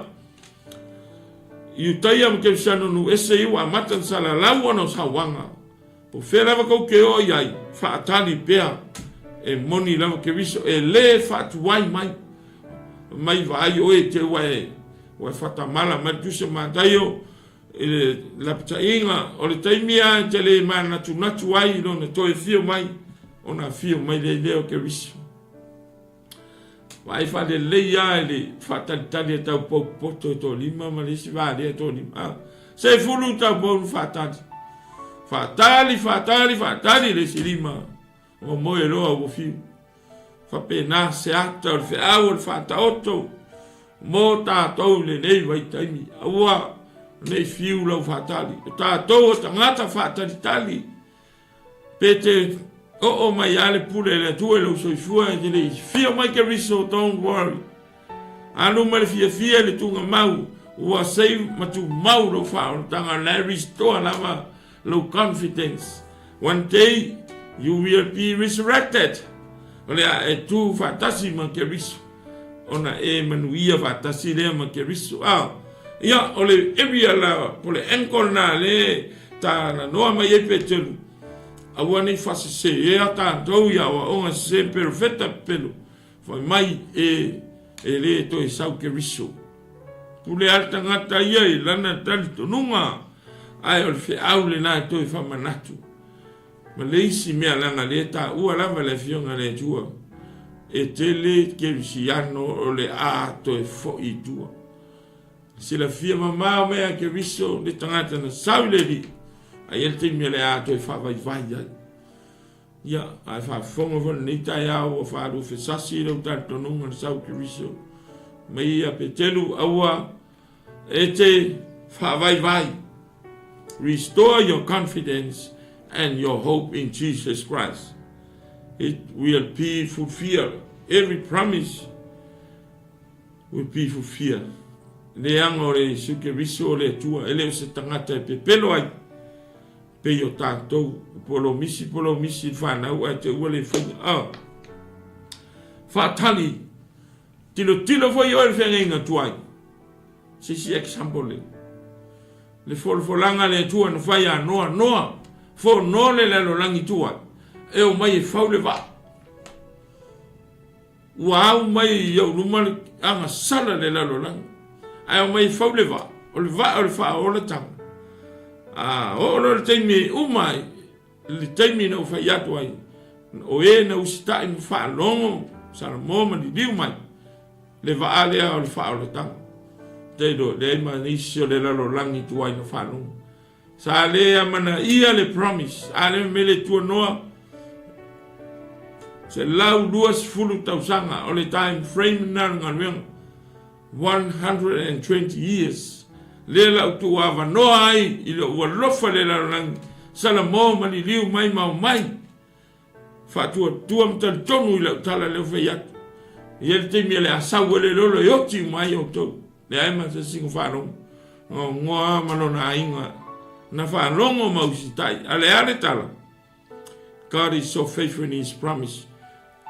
Speaker 3: Iutaia ma Kevisiano nu ese i ua amata na salalau ona o sauaga. Po fea lava kou ke oo i ai, faatali pea. E moni lava Keriso e le faatuai mai. Mai vaai oe te ua e ua e fatamala mai le Tusi o Mataio i le lapataiga o le taimi lava e te le manatunatu ai i lona toe afio mai, ona afio mai lea i lea o Keriso. Vaai faalelei lava i le faatalitali a taupou poto e toalima ma le isi valea e toalima. Ah, sefulu taupou na faatali. Faatali, faatali, faatali le isi lima. Ua moe loa ua fiu. Faapena se ata o le feau o le faataoto mo tatou i lenei vaitaimi. Aua ne i fiu lau faatali. O tatou o tagata faatalitali. Pe te oo mai lava le pule a le Atua i lou soifua e te le i fio mai Keriso, don't worry. Alu ma le fiafia i le tugamau, ua save ma tumau lou faaolataga, o la e restore lava lou confidence. One day you will be resurrected. O le a e tu faatasi ma Keriso, ona e manuia faatasi lea ma Keriso. Ah, ia, o le area la, po le angle na le talanoa mai ai Peteru, aua nei faasesēa tatou i aoaoga sesē perofeta pepelo, Fai mai e, e le toe sau Keriso. Pule a le tagata ia i lana talitonuga, ae o le feau lena e toe faamanatu. Ma le isi mea leaga lea taua lava le Afioga i le Atua, e tele Kerisiano o le a toe foi i tua. Silafia mamao mea a Keriso le tagata na sau i le Alii, a i ai le taimi o le a toe faavaivai ai. Ia, ae faafofoga foi lenei taeao ua faaluafesasi lou talitonuga na sau Keriso mai ia Petelu, aua e te faavaivai. Restore your confidence and your hope in Jesus Christ. It will be fulfilled. Every promise will be fulfilled. Leaga o le Iesu Keriso o le Atua, e le o se tagata e pepelo ai. Pei o tatou, o polomisi polomisi le fanau ae te ua le faia. Ah. Faatali. Tilotilo foi oe le feagaiga tuai. Se isi example le. Le folafolaga le Atua na fai a Noa, Noa, fono le lalolagi tuai. E o mai e fau le vaa. Ua au mai i ou luma le agasala le lalolagi, ae omai e fau le vaa, o le vaa o le faaolataga. A oo loa le taimi e uma ai, le taimi na ou fai atu ai, o e na usitai ma faalogo Salamo ma liliu mai, le vaa lea o le faaolataga. Tailo, leai ma nisi o le lalolagi tuai na faalogo. Sa le amanaia le promise, a le mele tuanoa 120 tausaga o le time frame na le galuega 120 years lea la ou tuuavanoa ai i lou alofa le lalolagi Salamo ma liliu mai ma omai Faatuatua ma talitonu i lau tala lea ua fai atu. E i ai le taimi o le a sau ai le lolo e oti uma ai outou. Leai ma se isi na faalogo. Goa ma lona aiga na faalogo ma usitai. A le a le tala? God is so faithful in his promise.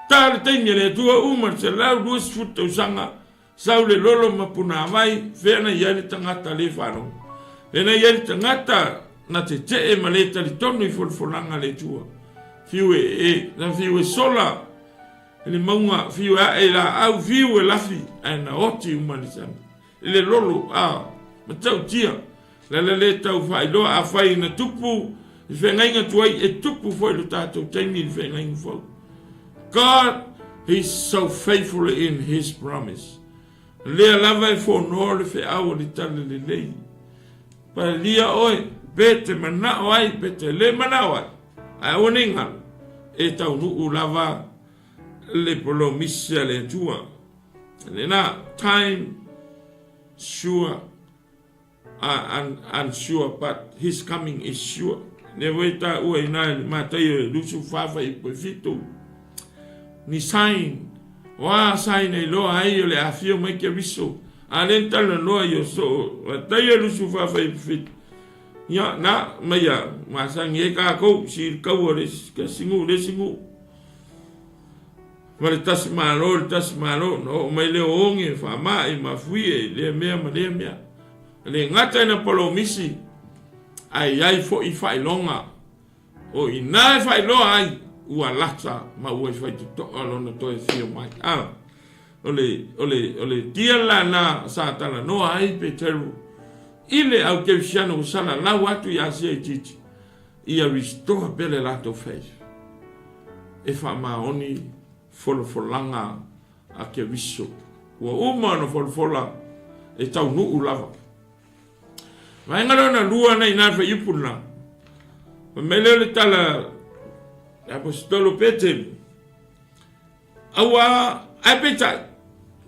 Speaker 3: Ta le taimi a le Atua uma le 120 tausaga Sau le lolo ma punāwai, whea na i ai le tangata le wharongo. Whea na i ai le tangata na te tee ma le talitonu i folafolanga le Atua. Whiu e e, na whiu e sola i le maunga, whiu e ae i laau, whiu e lafi, ae na oti uma le sami. I le lolo, a, matautia, Le ala lea tau faailoa afai na tupu i feagaiga tuai e tupu foi lo tatou taimi i le feagaiga fou. God is so faithful in his promise. Lea lava e fonoa le feau o le tala lelei. Palia oe, pe te manao ai, pe te le manao ai. Ae aua nei galo, e taunuu lava le polomisi a le Atua. Lena, time sure unsure but his coming is sure. Lea foi taua i na i le Mataio e 24 fuaiupu e 7. Ni sign, o a sign e iloa ai o le afio mai Keriso. A lea na talanoa i o soo, Mataio e 24 fuaiupu 7. Ia, na, mai a, masangi ai kākou, si kaua le, ka singu le singu. Ma le tasi malo i le tasi malo, ona oo mai lea o oge, faama'i, mafuie, lea mea ma lea mea. E le gata ina polomisi, ae i ai foi faailoga. O i ina e faailoa ai, ua lata ma ua i faitotoa lona toe afio mai. A, o le, o le, o le deal la na sa talanoa ai Peteru i le au Kerisiano ua salalau atu i Asia itiiti, ia restore pea le latou faith e faamaoni folafolaga a Keriso. Ua uma ona folafola e taunuu lava. Vaega lona lua na ina fuaiupu lena. Fai mai lea o le tala le Aposetolo Peteru, Aua, ae peitai,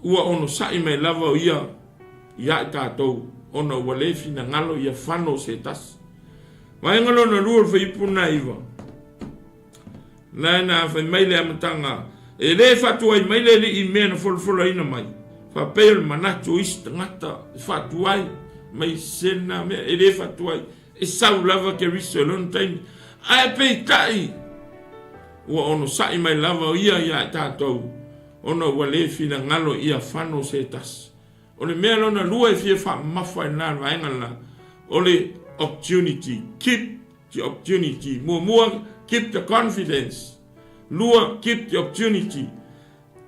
Speaker 3: ua onosai mai lava o ia ia i tatou, ona ua le finagalo ia fano se tasi. Vaega lona lua o le fuaiupu lena e 9. Na na fai mai le amataga, e le faatuai mai le Alii i mea na folafolaina mai, faapea o le manatu o isi tagata e faatuai mai sena mea, e le faatuai, e sau lava Keriso i lona taimi. Ae peitai, ua onosai mai lava o ia ia i tatou, ona ua le finagalo ia fano se tasi. O le mea lona lua e fia faamamafa i lena vaega lena, o le opportunity, keep the opportunity. Muamua, keep the confidence. Lua, keep the opportunity.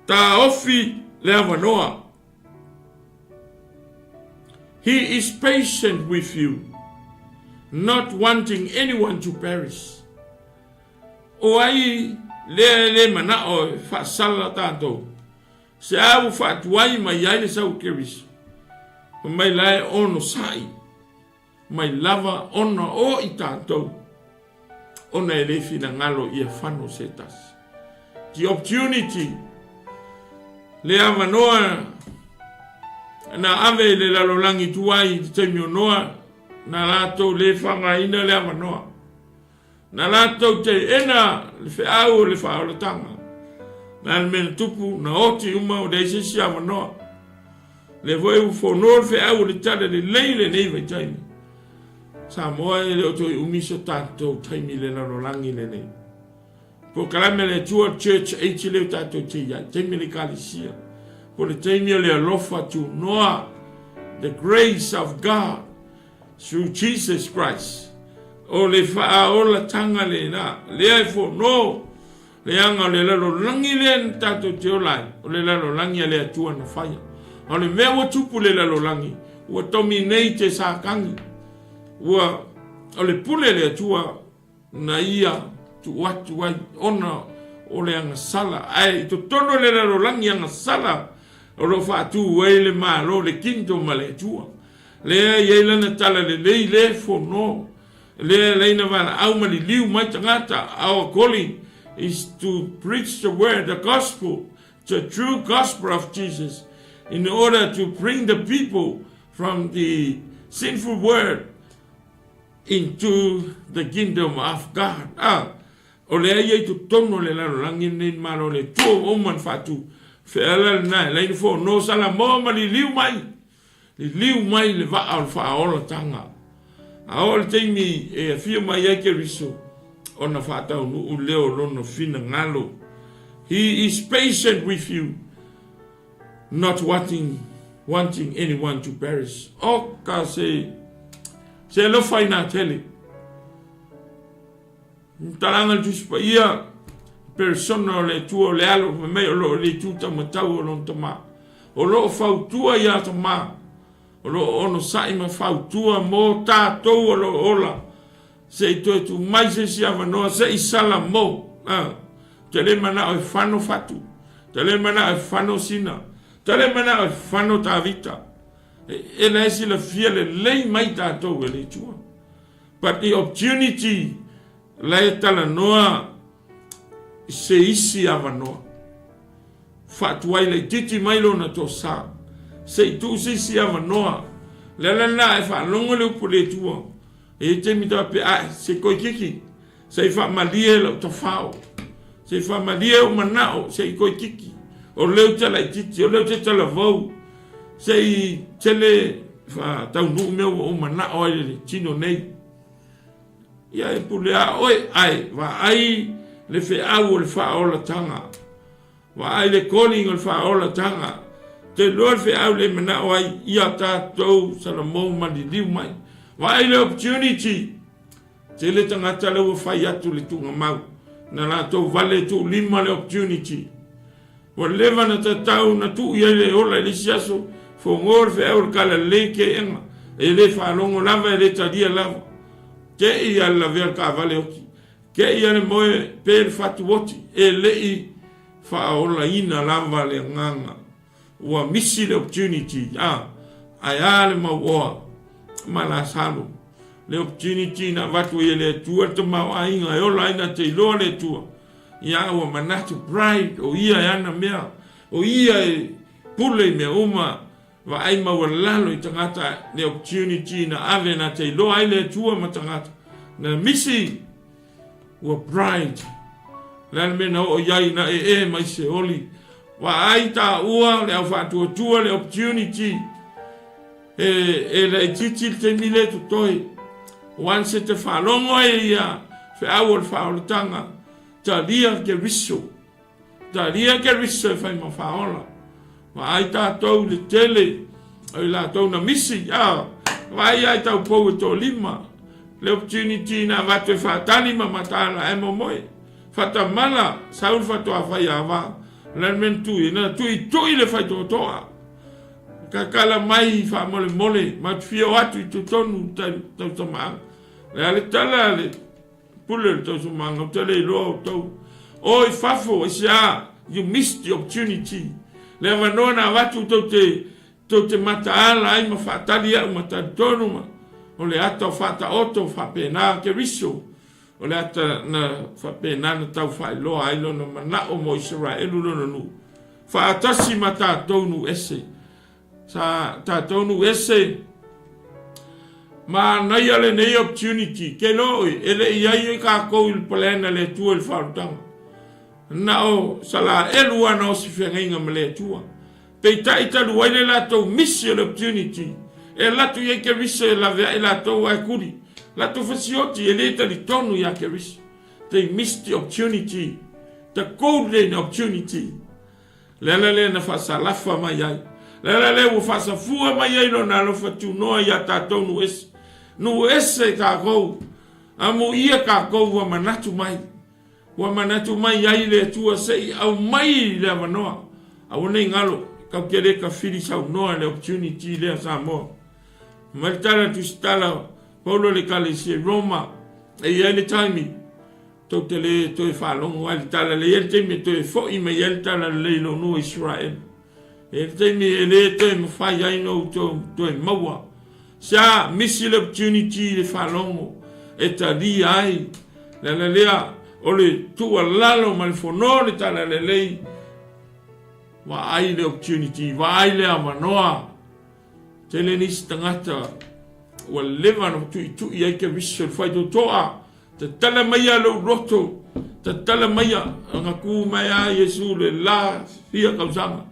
Speaker 3: Taofi le avanoa. He is patient with you, not wanting anyone to perish. O ai lea e le manao e faasala tatou, se a ua faatuai mai ai le sau Keriso, fai mai la e onosai mai lava ona o i tatou, ona e le finagalo ia fano se tasi. The opportunity, le avanoa na ave i le lalolagi tuai i te taimi o Noa, na latou le faaaogaina le avanoa. Na latou teena le feau o le faaolataga. Na le mea na tupu, na oti uma, ua leai se isi avanoa. Lea foi ua fono le feau o le tala lelei i lenei vaitaimi. Samoa e le o toe umi so tatou taimi i le lalolagi lenei. Polokalame a le Atua Church Age lea tatou te i ai, taimi o le Ekalesia. Po le taimi o le alofa tunoa, the grace of God through Jesus Christ. O le faaolatanga lena, lea e fono leaga o le lalolagi lea na tatou te ola ai, o le lalolagi a le Atua na faia. A o le mea ua tupu i le lalolagi, ua dominate e Satani. Ua, o le pule a le Atua na ia tuu atu ai ona o le agasala, ae i totonu o le lalolagi agasala o lo o faatu ai le Malo, le Kingdom a le Atua. Lea e i ai lana tala lelei le fono, lea e laina valaau ma liliu mai tagata. Our calling is to preach the word, the gospel, the true gospel of Jesus in order to bring the people from the sinful world Into the kingdom of God. A, o lea ia i totonu o le lalolagi lenei le Malo o le Atua ua uma ona faatu. Feala lena e laina fono Salamo ma liliu mai, liliu mai le vaa o le faaolataga. A oo le taimi e afio mai ai Keriso, ona faataunuu lea o lona finagalo. He is patient with you. Not wanting, wanting anyone to perish. O ka se, se alofa i nā tele. Talanga le Tusi Paia, persona o le Atua o le alo, fai mai o lo o le itu taumatau o lona tama. O lo o fautua iā tama, o lo o onosai ma fautua mō tātou o lo o ola. Se i toe tu mai se isi avanoa, se i sala mō. Ah. Te le manao e fano fatu, te le manao e fano sina, te le manao e fano Tavita. E, e la e silafia lelei mai tatou e le Atua. But the opportunity la e talanoa i se isi avanoa. Faatuai laitiiti mai lona tosa. Se i tuu se isi avanoa. Le ala lena e faalogo le upu le Atua. E i taimi ta pe ae, se koikiki. Se i faamalie lau tafao. Se i faamalie ou manao, se i koikiki. O leu te laitiiti, o leu te talavou. Se i tele faataunuu mea ua ou manao ai le tino nei. Ia e pule a oe, ae vaai le feau o le faaolataga. Vaai le calling o le faaolataga. Te iloa le feau le manao ai ia tatou Salamou maliliu mai. Vaai le opportunity. Tele tagata le ua fai atu le tuugamau. Na latou vale tuulima le opportunity. Ua leva na tatau na tuu i ai le ola i le isi aso, fogo le feau o le kala lelei ke ega. E le faalogo lava, e le talia lava. Te i a le lavea le taavale oti. Te i a le moe pe le fatu oti. E le i faaolaina lava le agaga. Ua misi le opportunity, a, ae a le mauoa ma Lasalo. Le opportunity na avatu ai e le Atua le tamaoaiga e ola ai na te iloa le Atua. Ia ua manatu pride o ia e ana mea, o ia e pule i mea uma, vaai maualalo i tagata le opportunity na ave na te iloa ai le Atua ma tagata. Na misi ua pride. Le a le mea na oo i ai na ee mai Seoli. Vaai taua le au faatuatua le opportunity e, e laitiiti le taimi le totoe. Once e te faalogo ai ia feau o le faaolataga, talia Keriso. Talia Keriso e fai ma faaola. Vaai tatou i le tele o i latou na misi, a, vaai ai tau pou e toalima. Le opportunity na avatu e faatali ma mataala ae momoe. Faatamala, sau le faatoa fai ava. O le a le mea na tui ai? Na tuitui le faitotoa. Tatala mai faamolemole, matou te fia o atu i totonu tausamaaga. O le a le tala a le pule o le tausamaaga, ou te le iloa outou. O i fafo, aisea, you missed the opportunity. Le avanoa na avatu tou te, tou te mataala ai ma faatali au ma talitonu ma, o le ata o faataoto faapena Keriso. O le ata na faapena na tau faailoa ai lona manao mo Isaraelu lona nuu. Faatasi ma tatou nuu ese. Sa tatou nuu ese. Manaia lenei opportunity. Ke iloa oe, e le i ai kakou i le plan a le Atua i le faaolataga. Na o Salaelu lava na osi feagaiga ma le Atua. Peitai talu ai le latou misi o le opportunity e alu atu i ai Keriso e laveai latou ae kuli latou fasioti e le talitonu ia Keriso. They missed the opportunity, the golden opportunity. Le ala lea na faasalafa mai ai. Le ala lea ua faasafua mai ai lona alofa tunoa ia tatou nuu ese. Nuu ese takou, amuia takou ua manatu mai. Ua manatu mai ai le Atua se i aumai le avanoa. Aua nei galo, kau te le tafili saunoa i le opportunity lea Samoa. Mai le tala tusitala Paulo le Ekalesia i Roma, e i ai le taimi tou te le toe faalogo ai le tala lelei, e i ai le taimi e toe foi mai ai le tala lelei i lou nuu o Isaraelu. E i ai le taimi e le toe mafai ai ona outou toe maua. Sa misi le opportunity i le faalogo e talia ai le ala lea o le tuualalo ma le fono le tala lelei. Vaai le opportunity, vaai le avanoa. Tele nisi tagata ua leva ona tuitui ai Keriso i le faitotoa. Tatala maia lou loto, tatala maia, ona ku mai a Iesu le la fia tausaga.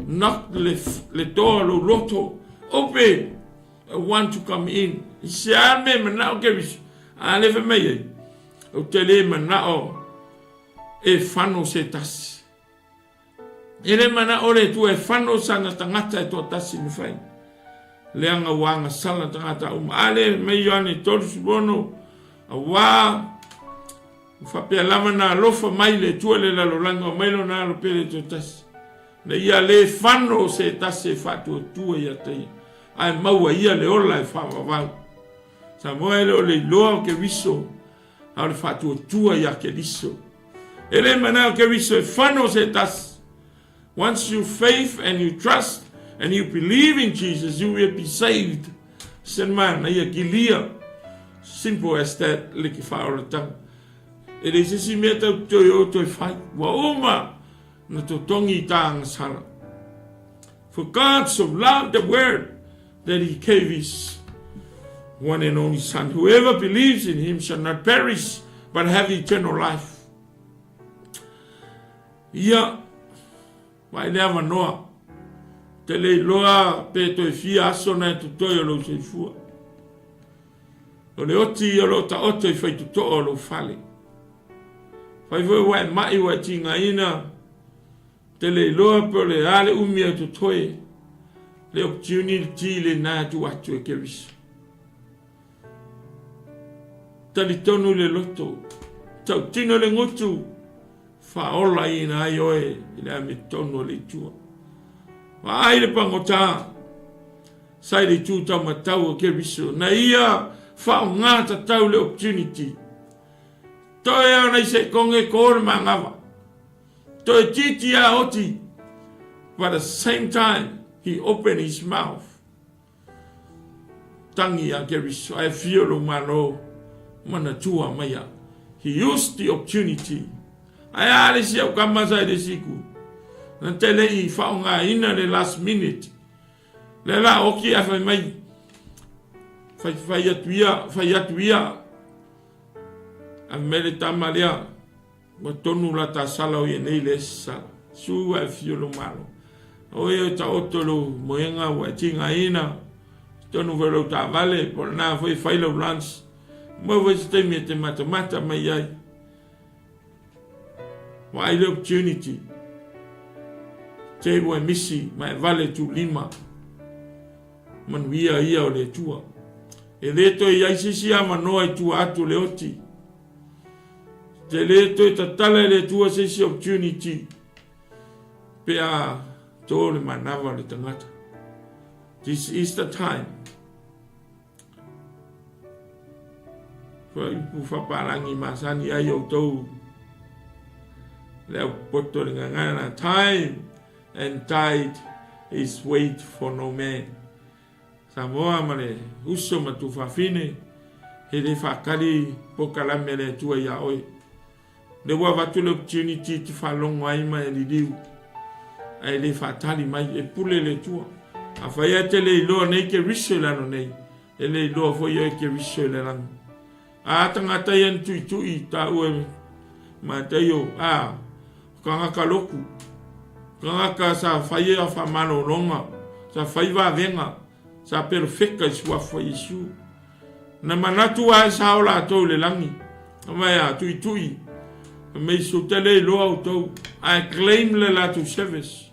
Speaker 3: Knock le, le door lou loto, open, I want to come in. I se a me manao Keriso, a le fai mai ai, ou te le manao e fano se tasi. E le manao le Atua e fano sana tagata e toatasi mafai. Leaga ua agasala tagata uma. A le mai Ioane 36, auā ua faapea lava na alofa mai le Atua i le lalolagi ua aumai lona alo pele toatasi, ina ia le fano se tasi e faatuatua ia te ia, ae maua ia le ola e faavavau. Samoa e le o le iloa o Keriso, a o le faatuatua ia Keriso. E le manao Keriso e fano se tasi. Once you faith and you trust and you believe in Jesus, you will be saved. Se manaia kilia. Simple as that le ke whaoratanga. E le se isi mea tau toe o toe whai. Ua uma na totongi i tānga sala. For God so loved the world that he gave his one and only son. Whoever believes in him shall not perish, but have eternal life. Ia, vaai le avanoa. Te le iloa pe toe fia aso na e totoe o lou soifua. O le oti o loo taoto i faitotoa o lou fale. Fai foi ua e mai ua e tigaina. Te le iloa pe o le a le umi o totoe le opportunity lena e tuu atu e Keriso. Talitonu le loto, tautino le gutu, faaolaina ai oe i le amiotonu a le Atua. Vaai le pagota sa i le itu taumatau o Keriso, na ia faaaoga tatau le opportunity. Toe a ona i se konge ko le manava. Toe titi a oti, but at the same time he opened his mouth. Tangi a Keriso, ae fio lou malo, manatua mai a. He used the opportunity. Ae a le isi au kama sa i le isi ku. Na te le i faaaogaina le last minute. Le la oki a fai mai, fai, fai atu ia, fai atu ia. A fai mai le tama lea, Ua tonu la ta sala o ia nei le sala. Su ae fio lo malo. O e o taoto lou moega ua e tigaina. Tonu foi lou taavale, po o lena foi e fai lau lunch. Maua foi se taimi e te matamata mai ai. Vaai le opportunity. Te ua e misi ma e vale tulima. Manuia ia o le Atua. E le toe i ai se isi avanoa i tua atu o le oti. Te le toe tatala e le Atua se isi opportunity pe a tō le manava o le tangata. This is the time. Fuaiupu whaparangi masani ai outou le au poto le gagana. Time and tide is wait for no man. Samoa ma le uso ma Tufafine, he le faatali pokalame a le Atua ia oe. Le ua avatu le opportunity e te faalogo ai ma e liliu, ae le faatali mai, e pule le Atua. Afai e te le iloa nei Keriso i lalo nei, e le iloa foi oe Keriso i le lagi. A tagata ia na tuitui taua e Mataio, a, o tagata loku, tagata sa fai a faamalologa, sa fai vavega, sa perofeka i suafa o Iesu. Na manatu lava e sao latou i le lagi, fai mai, a, tuitui, fai mai, so te le iloa outou, ae claim le latou service.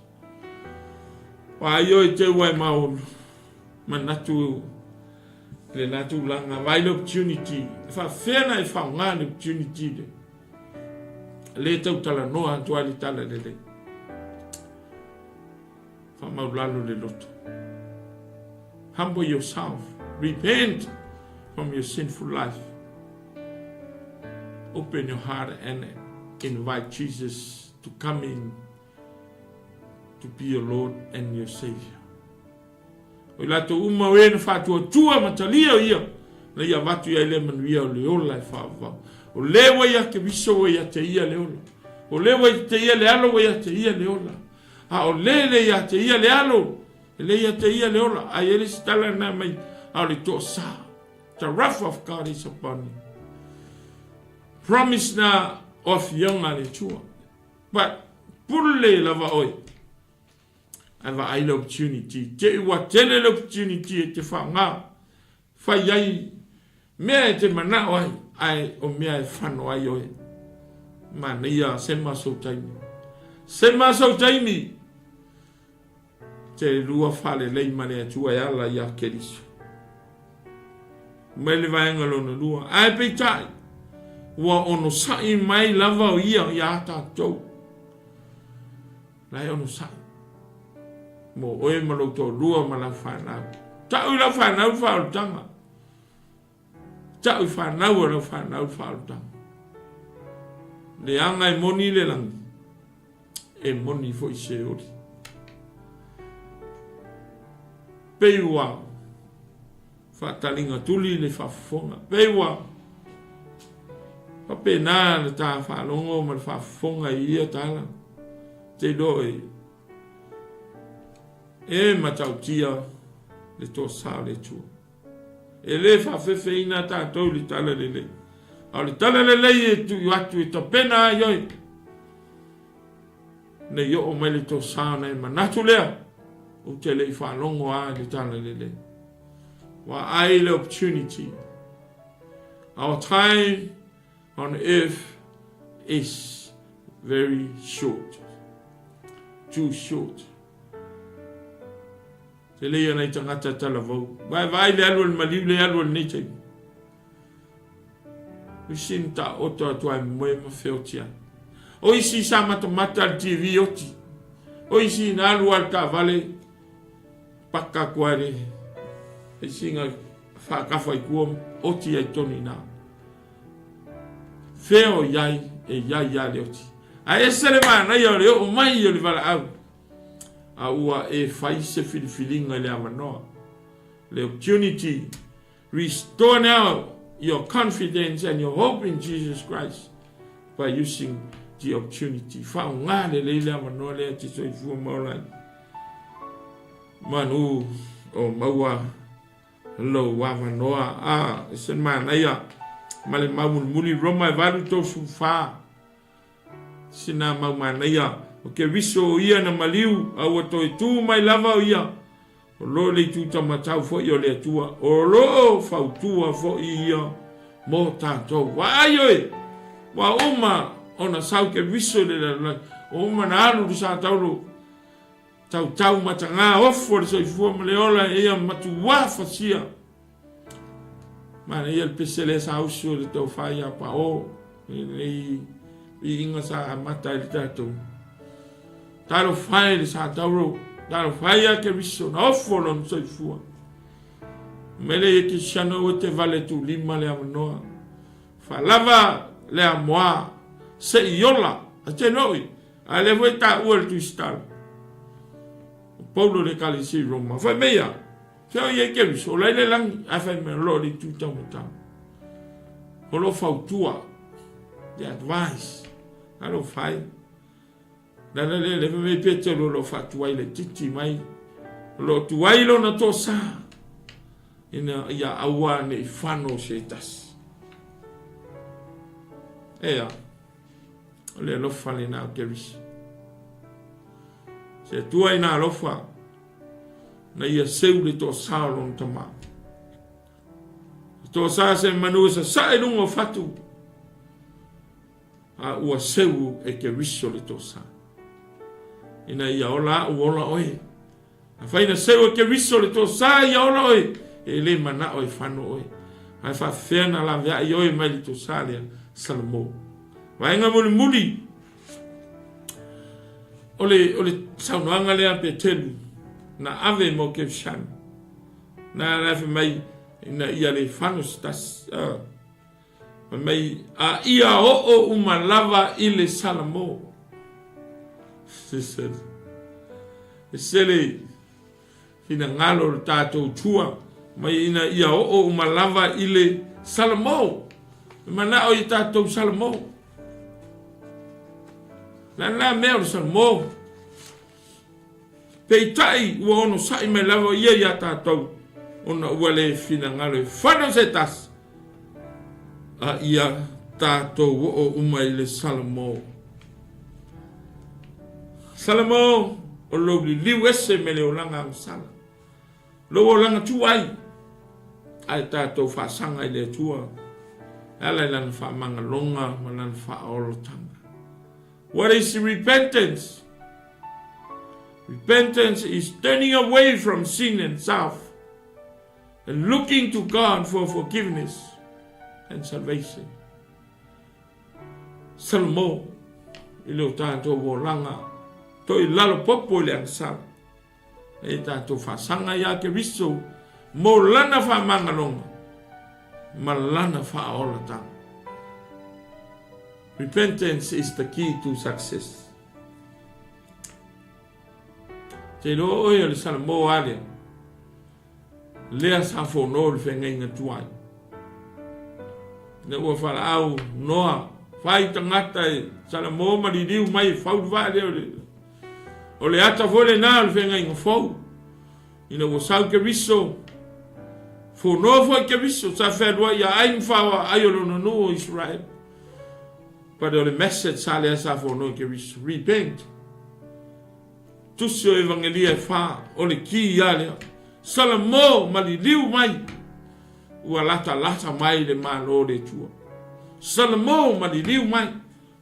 Speaker 3: Vaai oe te ua e maolu, manatu le la tulaga, vaai le opportunity, e faafefea ona e faaaoga le opportunity lea. Le tau talanoa atu ai le tala lelei. Faamaulalo le loto. Humble yourself. Repent from your sinful life. Open your heart and invite Jesus to come in to be your Lord and your Savior. O i latou uma o e na faatuatua ma talia o ia, na ia avatu i ai le manuia o le ola e faavavau. O le ua ia Keriso ua ia te ia le ola. O le ua ia te ia le alo ua ia te ia le ola. A o le le ia te ia le alo, e le ia te ia le ola. A i ai le isi tala na mai, a o le toasa. The wrath of God is upon you. Promise na o afioga a le Atua. But, pule lava oe. Ae vaai le opportunity. Te i ua tele le opportunity e te whaonga. Whai ai mea e te manao ai, ae o mea e whano ai oe. Manaia sema sou taimi. Sema sou taimi! Te lua whalelei ma le Atua e ala ia Keriso. Mai le vaega lona lua. Ae peitai, ua onosai mai lava o ia iā tatou. La e onosai. Mo oe ma lou toalua ma lau fanau. Tau i lau fanau le faaolataga. Tau i fanau a lau fanau le faaolataga. Leaga e moni le lagi, e moni foi Seoli. Pei ua faataliga tuli le faafofoga. Pei ua faapena le ta faalogo ma le faafofoga i ia tala. Te iloa e e matautia le toasa o le Atua. E le faafefeina tatou i le tala lelei. A o le tala lelei e tuu atu e tapena ai oe. Nei oo mai le tosa ona e manatu lea, ou te le i faalogo lava i le tala lelei. Vaai le opportunity. Our time on earth is very short. Too short. Tele ia nai tagata talavou. Vaevaai le alu a le maliu le alu a lenei taimi. O isi na taoto atu ai moe ma feoti ai. O isi sa matamata le TV oti. O isi na alu a le taavale paka atu ai le isiga faakafa i tua oti ai tonu i ina. Fea o i ai e i ai ia le oti. Ae ese le manaia o le oo mai o le valaau a ua e fai se filifiliga i le avanoa. Le opportunity Restore now your confidence and your hope in Jesus Christ by using the opportunity. Faaaoga lelei le avanoa lea e te soifua ma ola ai. Manu o maua lou avanoa. A, e se manaia ma le mau mulimuli Roma e 8:34. Sina mau manaia o Keriso o ia na maliu, a ua toe tu mai lava o ia. O lo o le itu tamatau foi o le Atua, o lo o fautua foi ia mo tatou. Vaai oe! Ua uma ona sau Keriso i le lalolagi, ua uma ona alu le sa taulo tautau matagā ofo le soifua ma le ola e ia matuā fasia. Manaia le pese lea sa usu e le tofa ia Pao, i lenei viiga sa amata ai le tatou. Talofa e le sa tauro, talofa ia Keriso, na ofo lona soifua. Mai le ia Kisiano ua te vale tulima le avanoa. Faalava le amoa, se i ola, a te noi, a lea foi taua le Tusi Talo. O Paulo le Ekalesia i Roma. Fai mai ia, Fea o i ai Keriso, o la i le lagi, ae fai mai o lo o le itu taumatau. O lo o fautua, the advice, alofa ai. Lana lea le fai mai Petero o lo o faatuai le titi mai, o lo o tuai lona tosa, ina ia aua ne i fano se tasi. Ea, o le alofa lena o Keriso. Se Atua ina alofa, Na ia seu le toasā o lona tama. Le toasā se manu e sasae i luga o fatu, a ua seu e Keriso le toasā. Ina ia ola au, ola oe. Afai na seu e Keriso le toasā ia ola oe, e le manao e fano oe. Ae faafefea na laveai oe mai le toasā lea, Salomō. Vaega mulimuli. O le, o le saunoaga lea a Petelu, na ave mo Kerisiano. Na la fai mai, ina ia le fano se tasi. Uh, fai mai, a ia oo uma lava i le Salamo. Se sele, finagalo o le tatou tua mai ina ia oo uma lava i le Salamo. E manao i tatou Salamo. Le a lena mea o le Salamo? Peitai ua onosai mai lava ia iā tatou ona ua le finagalo e fano se tasi a ia tatou oo uma i le Salamo. Salamo, o lou liliu ese me le olaga agasala, lou olaga tuai, ae tatou faasaga i le Atua e ala i Lana faamagaloga ma Lana faaolataga. What is repentance? Repentance is turning away from sin and self and looking to God for forgiveness and salvation. Salmo i le o tatou olaga toi lalo popo i le agasala. E tatou faasaga iā Keriso mo lana faamagaloga ma lana faaolataga. Repentance is the key to success. Te iloa oe o le Salamo a lea. Lea sa fono le feagaiga tuai. Ina ua falaau noa, fai tagata e Salamo ma liliu mai e fau le vaa lea o le, o le ata foi lena o le feagaiga fou. Ina ua sau Keriso, fono foi Keriso, sa fealuai ia ai ma faoa ai o lona nuu o Israel. But o le message sa lea sa fono i Keriso, repent. Tusi o Evangelia e fa, o le ki ia lea. Salamo ma liliu mai, ua latalata mai le Malo o le Atua. Salamo ma liliu mai.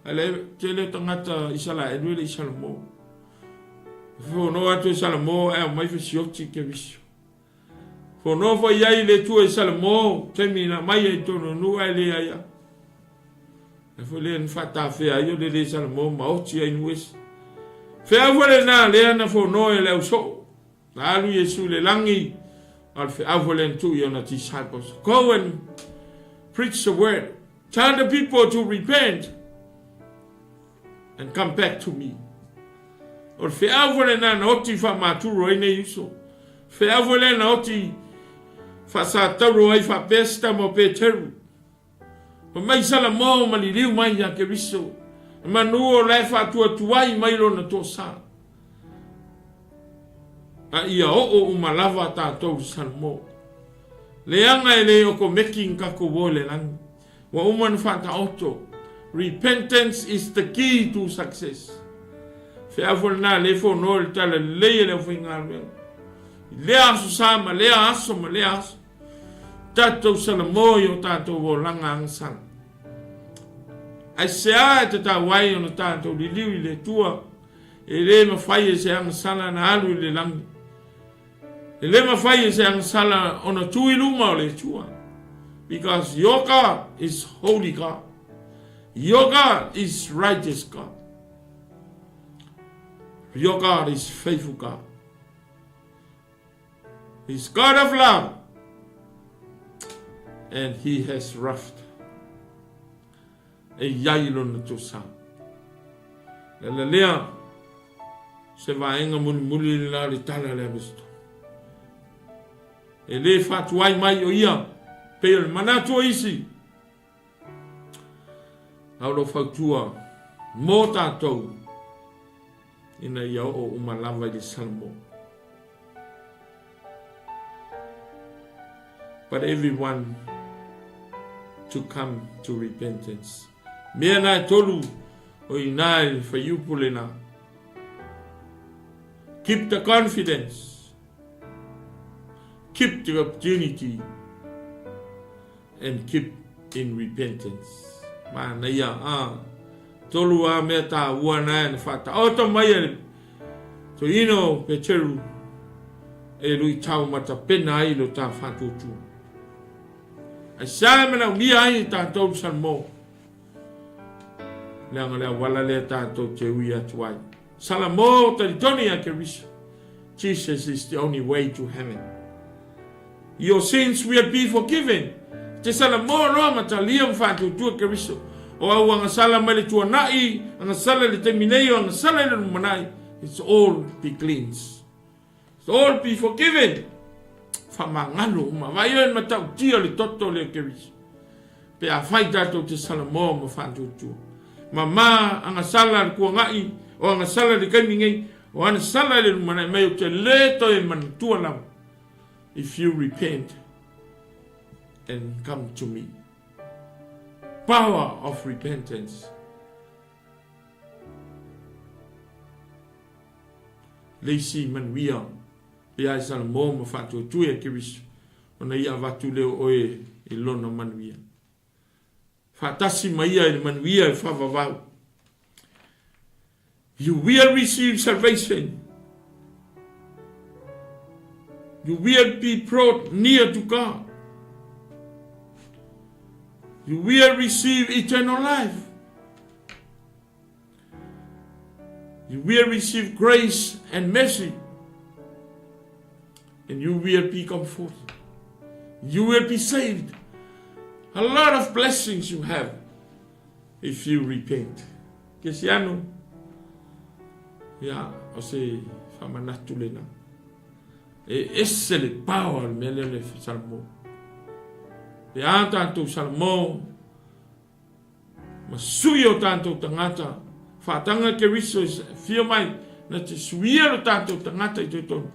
Speaker 3: Ae le tele o tagata Isalaelu e le i Salamo. Fono atu e Salamo ae aumai fesioti Keriso. Fono foi i ai le Atua i Salamo, taimi na aumai ai i tonu o nuu ae le ai a. Ae foi lea na faatafea ai o le le Salamo ma oti ai nuu ese. Feau foi lena lea na fono e le au soo. Na alu Iesu i le lagi, a o le feau foi lea na tuu i ona disciples. Go and preach the word. Tell the people to repent and come back to me. O le feau foi lena na oti faamaturo ai nei uso. Feau foi lea na oti faasatauro ai faapea se tama o Peteru. Fai mai Salamo ma liliu mai ia Keriso, e manu o la e faatuatuai mai lona toasa. A ia oo uma lava tatou i Salamo. Leaga e le okomeki ni tatou o i le lagi. Ua uma ona faataoto. Repentance is the key to success. Feau foi lena le fono i le tala lelei e le aufaigaluega. I lea aso sa ma lea aso ma lea aso. Tatou Salamo i o tatou olaga agasala. Aisea e tatau ai ona tatou liliu i le Atua, e le mafai e se agasala na alu i le lagi. E le mafai e se agasala ona tu i luma o le Atua. Because your God is holy God. Your God is righteous God. Your God is faithful God. He's God of love and he has wrath. E iai lona tosa. Le la lea, se vaenga mulimuli le la le tala le avesto. E le fatuai mai o ia, pei o le manatu o isi. A o lo fautua mō tātou ina ia oo uma lava i le Salamo. But everyone to come to repentance. Mea nā e tolu o i nā i whaiupu le nā. Keep the confidence. Keep the opportunity. And keep in repentance. Manaia, ā, tolu ā mea tāua nā e na whātaoto mai e le toeaina o Peteru e luitau matapena ai lo tā whātuatua. Ai sa e manaomia ai e tātou le Salmo, leaga le auala lea tātou te ui atu ai. Salamo talitonu ia Keriso. Jesus is the only way to heaven. Your sins will be forgiven. Te Salamo loa ma talia ma faatuatua Keriso. O au agasala mai le tuanai, agasala i le taimi nei, o agasala i le lumanai. It's all be cleansed. It's all be forgiven. Whamangalo uma. Vai oe matautia le toto le Keriso. Pe afai tatou te Salamo ma faatuatua. Mama agasala le kuangai, o agasala le taimi nei, o agasala i le lumanai mai ou te le toe manatua lava. If you repent and come to me. Power of repentance. Le isi manuia pe ai Salamo ma faatuatua ia Keriso ona ia avatu lea o oe i lona manuia. Faatasi ma ia i le manuia e faavavau. You will receive salvation. You will be brought near to God. You will receive eternal life. You will receive grace and mercy. And you will be comforted. You will be saved. A lot of blessings you have if you repent. Kesiano, ia, o se whamanatu lena. E ese le power le mea lea le Salamo. Pe a tātou Salamo, Ma sui o tātou tangata, whaatanga Keriso e whio mai, na te suia lo tātou tangata i totonu,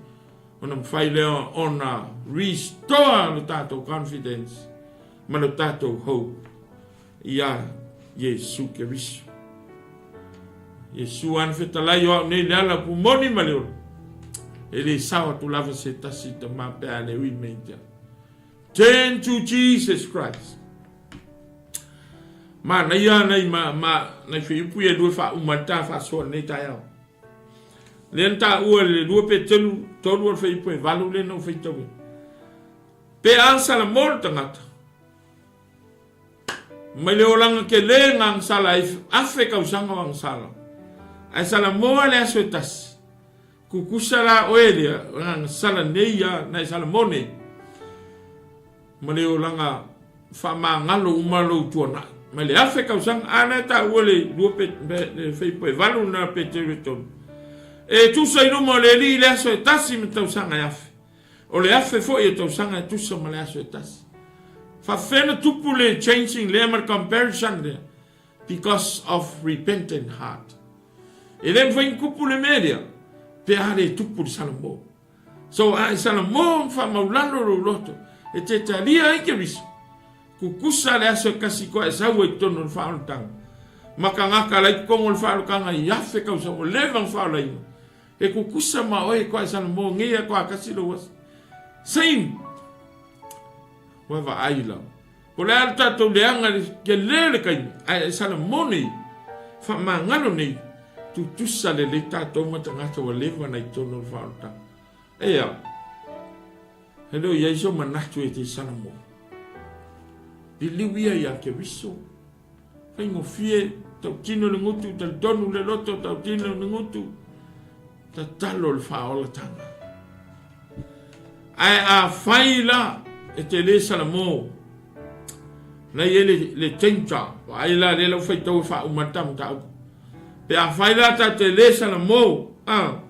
Speaker 3: ona mawhai lea ona restore lo tātou confidence ma lo tātou hope i a Iesu Keriso. Iesu ana whetalai o au nei le ala pu moni ma le ola. E le sao atu lava se tasi ta mā pea le ui mei te. Turn to Jesus Christ. Manaia nai ma, ma, nai whiupu e lua wha uma ta wha soa nei taeao. Lea na taua i le 2 Peteru 3 o le fuaiupu e 8 lea na ou faitauina. Pe a salamo le tagata, mai le olaga tele na agasala ai afe tausaga o agasala, ae salamoa le aso e tasi, Tutusa la oe lea agasala nei ia na e salamo nei, ma le olaga faamagalo uma lou tuanai, mai le afe tausaga, a na e taua le lua pe, le fuaiupu e valu lena Peteru e tolu. E tusa i luma o le Alii le aso e tasi ma tausaga e afe. O le afe foi o tausaga e tusa ma le aso e tasi. Faafefea ona tupu le changing lea ma le comparison lea? Because of repentant heart. E le mafai ona tupu le mea lea pe a le tupu le Salamo. So a e Salamo ma faamaulalo lou loto e te talia ai Keriso, tutusa le aso e kasi koa e sau ai totonu o le faaolataga. Ma tagata la i totonu o le faaolataga i afe tausaga ua leva ona faaolaina. E tutusa ma oe koa e Salamo nei a koa kasi lou aso. Same! Ua vaai lava. Po o le a le tatou leaga i le tele o le taimi, ae e Salamo nei, faamagalo nei, tutusa lelei tatou ma tagata ua leva ona i totonu o le faaolataga. Ea, e le o i ai so manatu e te Salamo. Liliu ia ia Keriso. Faigofie, tautino le gutu, talitonu le loto, tautino le gutu, tatalo le faaolataga. Ae a fai la e te le Salamo, na i ai le, le danger, vaai la lea lau faitau e faauma le ta mataupu. Pe a fai la ta te le Salamo, a,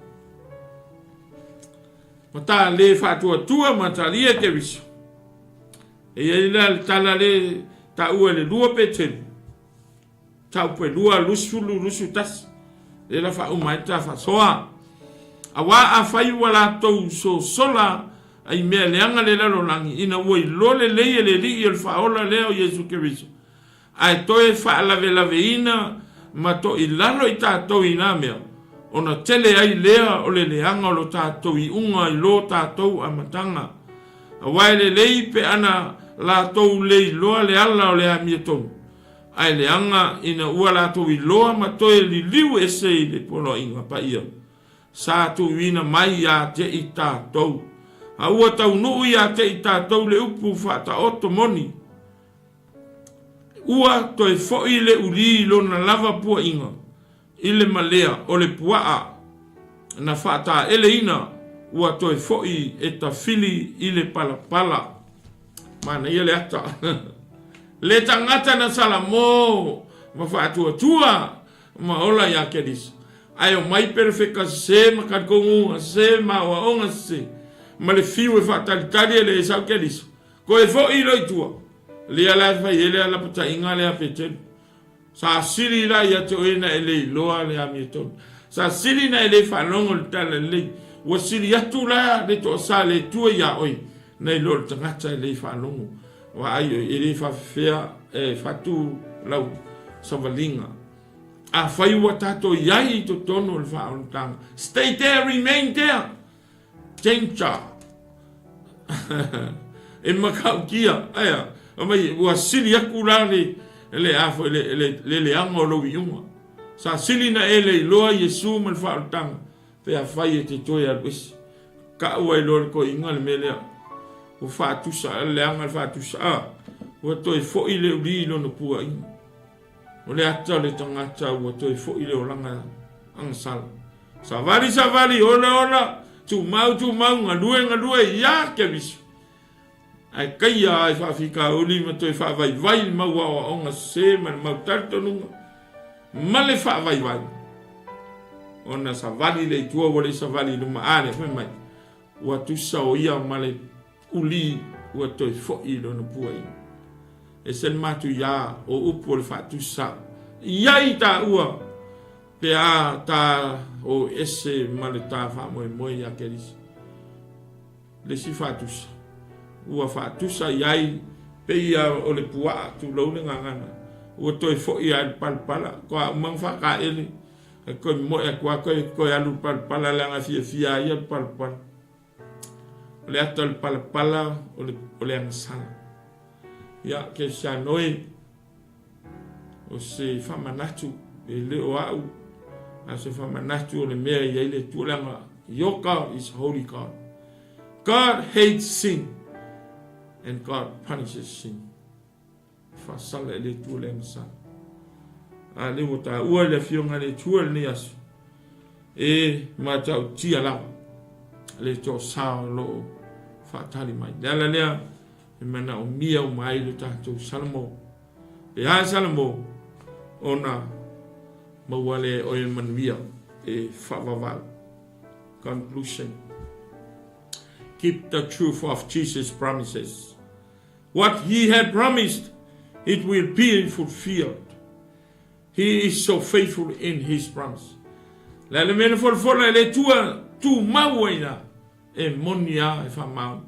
Speaker 3: ma ta le faatuatua ma talia Keriso, E i ai la le tala le taua e le 2 Peteru, taupu e 2, 20, 21, lea la faauma ai le ta faasoa. Auā afai ua latou sosola ai mea leaga le lalolagi, ina ua iloa lelei e le Alii o le Faaola lea o Iesu Keriso, ae toe faalavelaveina ma toilalo i tatou i na mea, ona tele ai lea o le leaga o lo tatou iuga i lo tatou amataga. Aua e lelei pe ana latou le iloa le ala o le amiotonu, ae leaga ina ua latou iloa ma toe liliu ese i le poloaiga paia sa tuuina mai ia te i tatou. A ua taunuu ia te i tatou le upu faataoto moni, Ua toe foi le uli i lona lava puaʻiga i le malea o le puaʻa na faataeleina ua toe foi e tafili i le palapala. Manaia le ata. Le tagata na Salamo ma faatuatua ma ola iā Keriso. Ae omai perefeka sese ma talitonuga sese ma aoaoga sese ma le fiu e faatalitali e le Esau Keriso. Koe foi loa i tua, lea la e fai ai le alapataiga lea a Petelu. Sa sili la ia te oe na e le iloa le amiotonu. Sa sili na e le faalogo i le tala lelei. Ua sili atu la le toasa le Atua iā oe, nai lo le tagata e le faalogo. Vaai oe, e le faafefea e fatu lau savaliga. Afai ua tatou i ai i totonu o le faaolataga, stay there, remain there. Danger. E matautia, aea, mai ua sili atu la le, le, a foi, le, le, le leaga o lou iuga. Sa sili na e le iloa Iesu ma le faaolataga, pe afai e te toe alu ese. Kau ai loa le toeaina le mea lea. Ua faatusa, leaga le faatusa, a, ua toe foi le uli i lona puaina. O le ata o le tagata ua toe foi le olaga agasala. Savali, savali, ola, ola, tumau, tumau, galue, galue, ia Keriso. Ae kaia ai faafitauli ma toe faavaivai le mau aoaoga sese ma le mau talitonuga ma le faavaivai. Ona savali le i tua ua le savali i luma a lea fai mai. Ua tusa o ia ma le uli ua toe foi i lona puaina. Ese le matuia o upu o le faatusa i ai taua pe a ta o ese ma le ta faamoemoe iā Keriso. Le isi faatusa ua faatusa i ai pei o le puaa, tulou le gagana, ua toe foi lava i le palapala, toa uma ona faataele, ae toe moe atu lava toe alu i le palapala leaga e fiafia ai ia le palapala. O le ata o le palapala o le, o le agasala. Ia, kerisiano e, o se faamanatu, e le o au, A se faamanatu o le mea e i ai le Atua leaga your God is holy God. God hates sin and God punishes sin. E faasala e le Atua le agasala. A lea ua taua i le Afioga i le Atua i lenei aso, e matautia lava le toasa o lo o faatali mai. Le ala lea e manaomia uma ai le tatou Salamo. E a Salamo ona maua lea e oe le manuia e faavavau. Conclusion. Keep the truth of Jesus' promises. What he had promised, it will be fulfilled. He is so faithful in his promise. Le a le mea na folafola e le Atua tumau ai la, e moni a e faamaoni.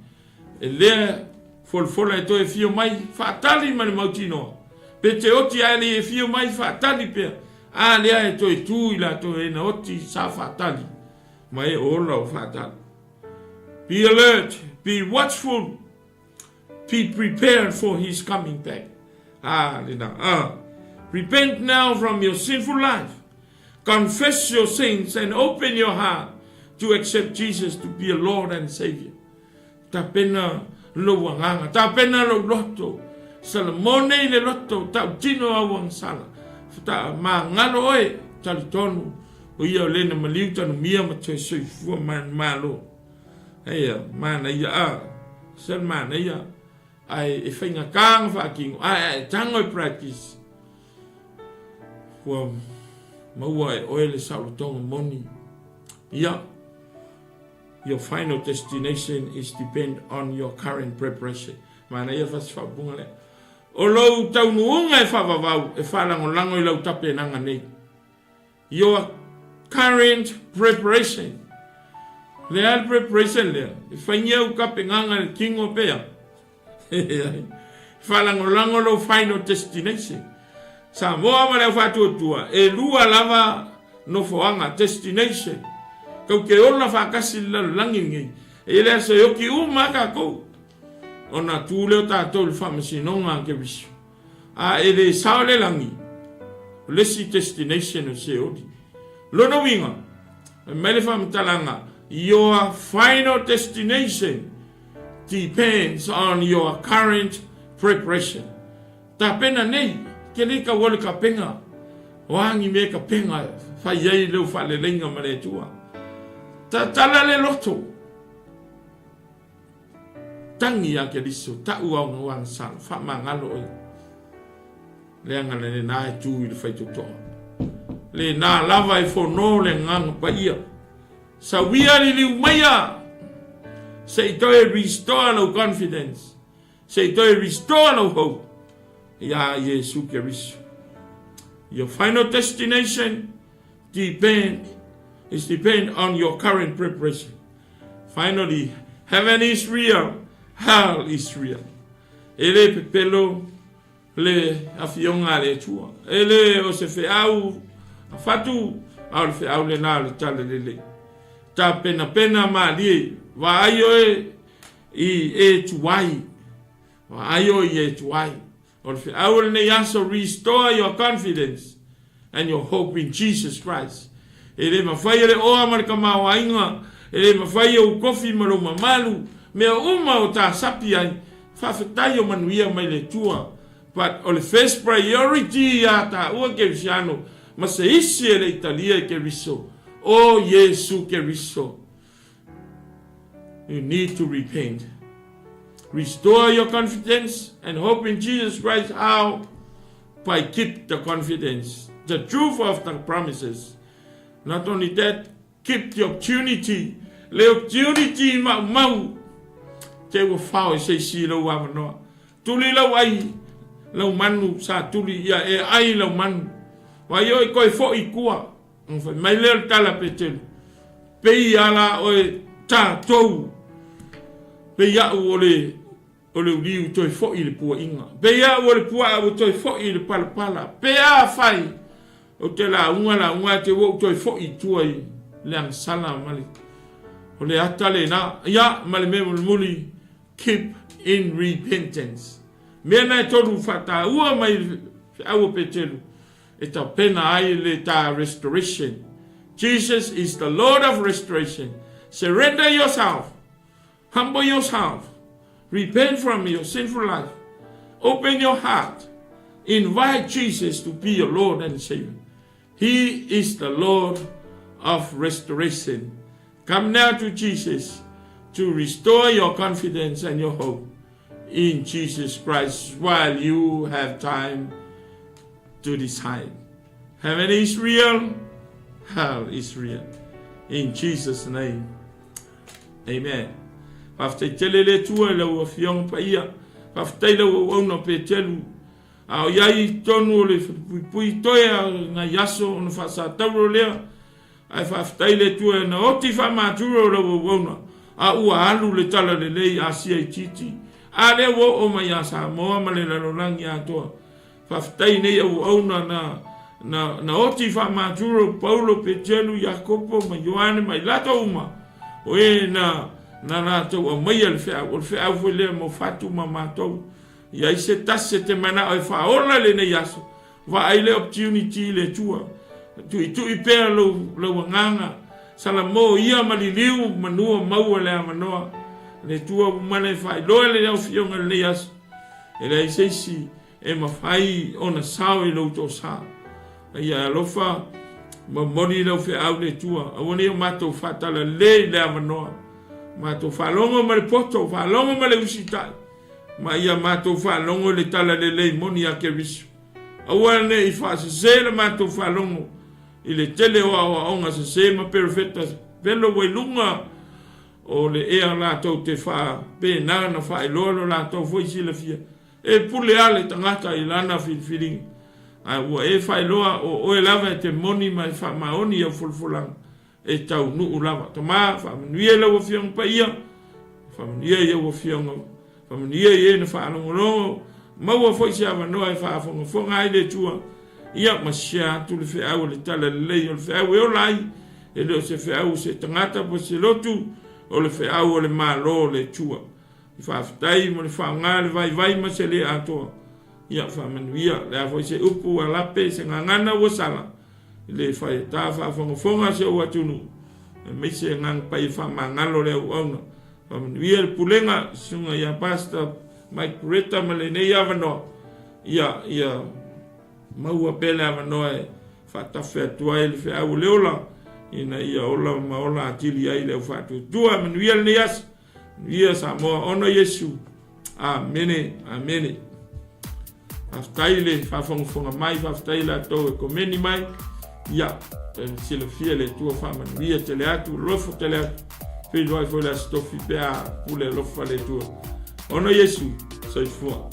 Speaker 3: E lea folafola e toe afio mai, faatali ma le mautinoa. Pe te oti ae le afio mai, faatali pea. A lea e toe tu i latou e na oti sa faatali, ma e ola o faatali. Be alert, be watchful, Be prepared for his coming back. Ah, lena. Ah. Repent now from your sinful life. Confess your sins and open your heart to accept Jesus to be a Lord and Savior. Tapena lou agaga, tapena lou loto. Salamone i le loto, tautino au agasala. Ta magalo oe, talitonu, o ia o lena maliu tanumia ma toe soifua manumalo. Eia, manaia a, sel manaia, ae e faigata ona faatino, ae a e tago e practice, ua maua e oe le saolotoga moni. Ia, your final destination is depend on your current preparation. Manaia fa se faaupuga lea. O lou taunuuga e faavavau, e faalagolago i lau tapenaga nei. Your current preparation. Le a le preparation lea, e whaingia u kape nganga le kingo pea. Whalangolago lou final destination. Samoa ma le au whaatuatua, e lua lava nofoaga, destination. Kau ke ola whaakasi le lalolagi lenei. E le aso e oki uma a kākou. Ona tū lea o tātou i le faamasinoga a Keriso. A e le sao le lagi, o le isi destination o Seoli. Lona uiga, fai mai le faamatalaga, Your final destination depends on your current preparation. Tapena nei, ke le kaua le kapenga, o a ni mea kapenga e fai ai lou faaleleiga ma le Atua. Tatala le loto. Tangi ia Keriso, ta'u ao agasala, faamagalo oe. Leaga le lena e tu i le faitotoa. Lena lava e fono le agaga paia. Sauia liliu maia, se i toe restore lou confidence, se i toe restore lou hope iā Iesu Keriso. Your final destination depend is depend on your current preparation. Finally, heaven is real, hell is real. E le pepelo le afioga a le Atua. E le o se feau a fatu, a o le feau lena o le talalelei. Tapenapena malie, vaai oe i e tuai. Vaai oe i e tuai. O le feau o lenei aso, restore your confidence and your hope in Jesus Christ. E le mafai e le oa ma le tamaoaiga, e le mafai e ou kofi ma lou mamalu, mea uma o ta sapi ai, faafetai o manuia mai le Atua. But o le first priority ia taua Kerisiano ma se isi e le i talia i Keriso, o Iesu Keriso. You need to repent. Restore your confidence and hope in Jesus Christ. How? By keep the confidence, the truth of the promises. Not only that, keep the opportunity. Le opportunity maumau. Te ua fao e se isi lou avanoa. Tuli lau ai, lau manu sa tuli ia e ai lau manu. Vai oi koe fo'i kua. Ona fai mai lea o le tala a Petelu, Pei a la oe tatou, pei a'u o le, o le uliu toe fo'i i le pua'iga, pei a'u o le pua'a ua toe fo'i i le palapala, pe a fai ou te lauga lauga ae te ua ou toe fo'i i tua i le agasala ma le, o le ata lena, ia, ma le mea mulimuli, keep in repentance. Mea na e tolu faataua mai i le feau a Petelu, E tapena ai le ta restoration. Jesus is the Lord of restoration. Surrender yourself. Humble yourself. Repent from your sinful life. Open your heart. Invite Jesus to be your Lord and Savior. He is the Lord of restoration. Come now to Jesus to restore your confidence and your hope in Jesus Christ while you have time to decide. Heaven is real, hell is real. In Jesus' name, amen. Faafetai tele le Atua i lau Afioga Paia. Faafetai lau auauna Petelu. A o iai i totonu o le puipui toe a nai aso ona faasatauro lea. Ae faafetai le Atua na oti faamaturo o lau auauna a ua alu le tala lelei Asia itiiti. A lea ua oo mai ia Samoa ma le lalolagi atoa. Faafetai nei auauna na na na oti faamaturo Paulo, Petelu, Iakopo ma Ioane ma i latou uma o e na na latou aumaia le feau. O le feau foi lea mo fatu ma matou. I ai se tasi e te manao e faaola lenei aso, vaai le opportunity i le Atua. Tuitui pea lou, lou agaga, salamo ia ma liliu manua maua le avanoa. Le Atua ua mana e faailoa le afioga i lenei aso. E leai se isi e mafai ona sao i lou toasa. A ia alofa, momoli lau feau le Atua, aua ne i o matou faatalalelei i le avanoa. Matou faalogo ma le poto, faalogo ma le usitai. Ma ia matou faalogo i le tala lelei moni a Keriso. Aua ne i faasese le matou faalogo i le tele o aoaoga sese ma perofeta pelo ua i luga o le ea latou te faapena ona faailoa lo latou foi silafia. E pule a le tagata i lana filifiliga, ae ua e faailoa o oe lava e te moni ma e faamaoni i au folafolaga. E taunuu lava. Tama, faamanuia i lau Afioga Paia, faamanuia i au Afioga, faamanuia i e na faalogologo, maua foi se avanoa e faafogafoga ai le Atua, ia ma share atu le feau o le tala lelei, o le feau e ola ai, e le o se feau o se tagata po o se lotu, o le feau o le Malo o le Atua. Faafetai mo le faaaoga le vaivai ma se le atoa. Ia faamanuia, le a foi se upu a lape se gagana ua sala, i le faita faafogafoga a si ou atunuu, aemaise agaga paia faamagalo le auauna. Faamanuia le pulega, susuga ia Pastor Mike Pureta ma lenei avanoa. Ia, ia maua pea le avanoa e faatafe atu ai le feau o le ola, ina ia ola ma ola atili ai le au faatuatua. Manuia lenei aso. Ia Samoa ona Iesu. Amene, amene. Faafetai le faafogafoga mai, faafetai latou e komeni mai. Ia, e silafia le Atua faamanuia tele atu, alofa tele atu. Feiloai foi le Aso Tofi pe a pule alofa le Atua. Ona Iesu, soifua.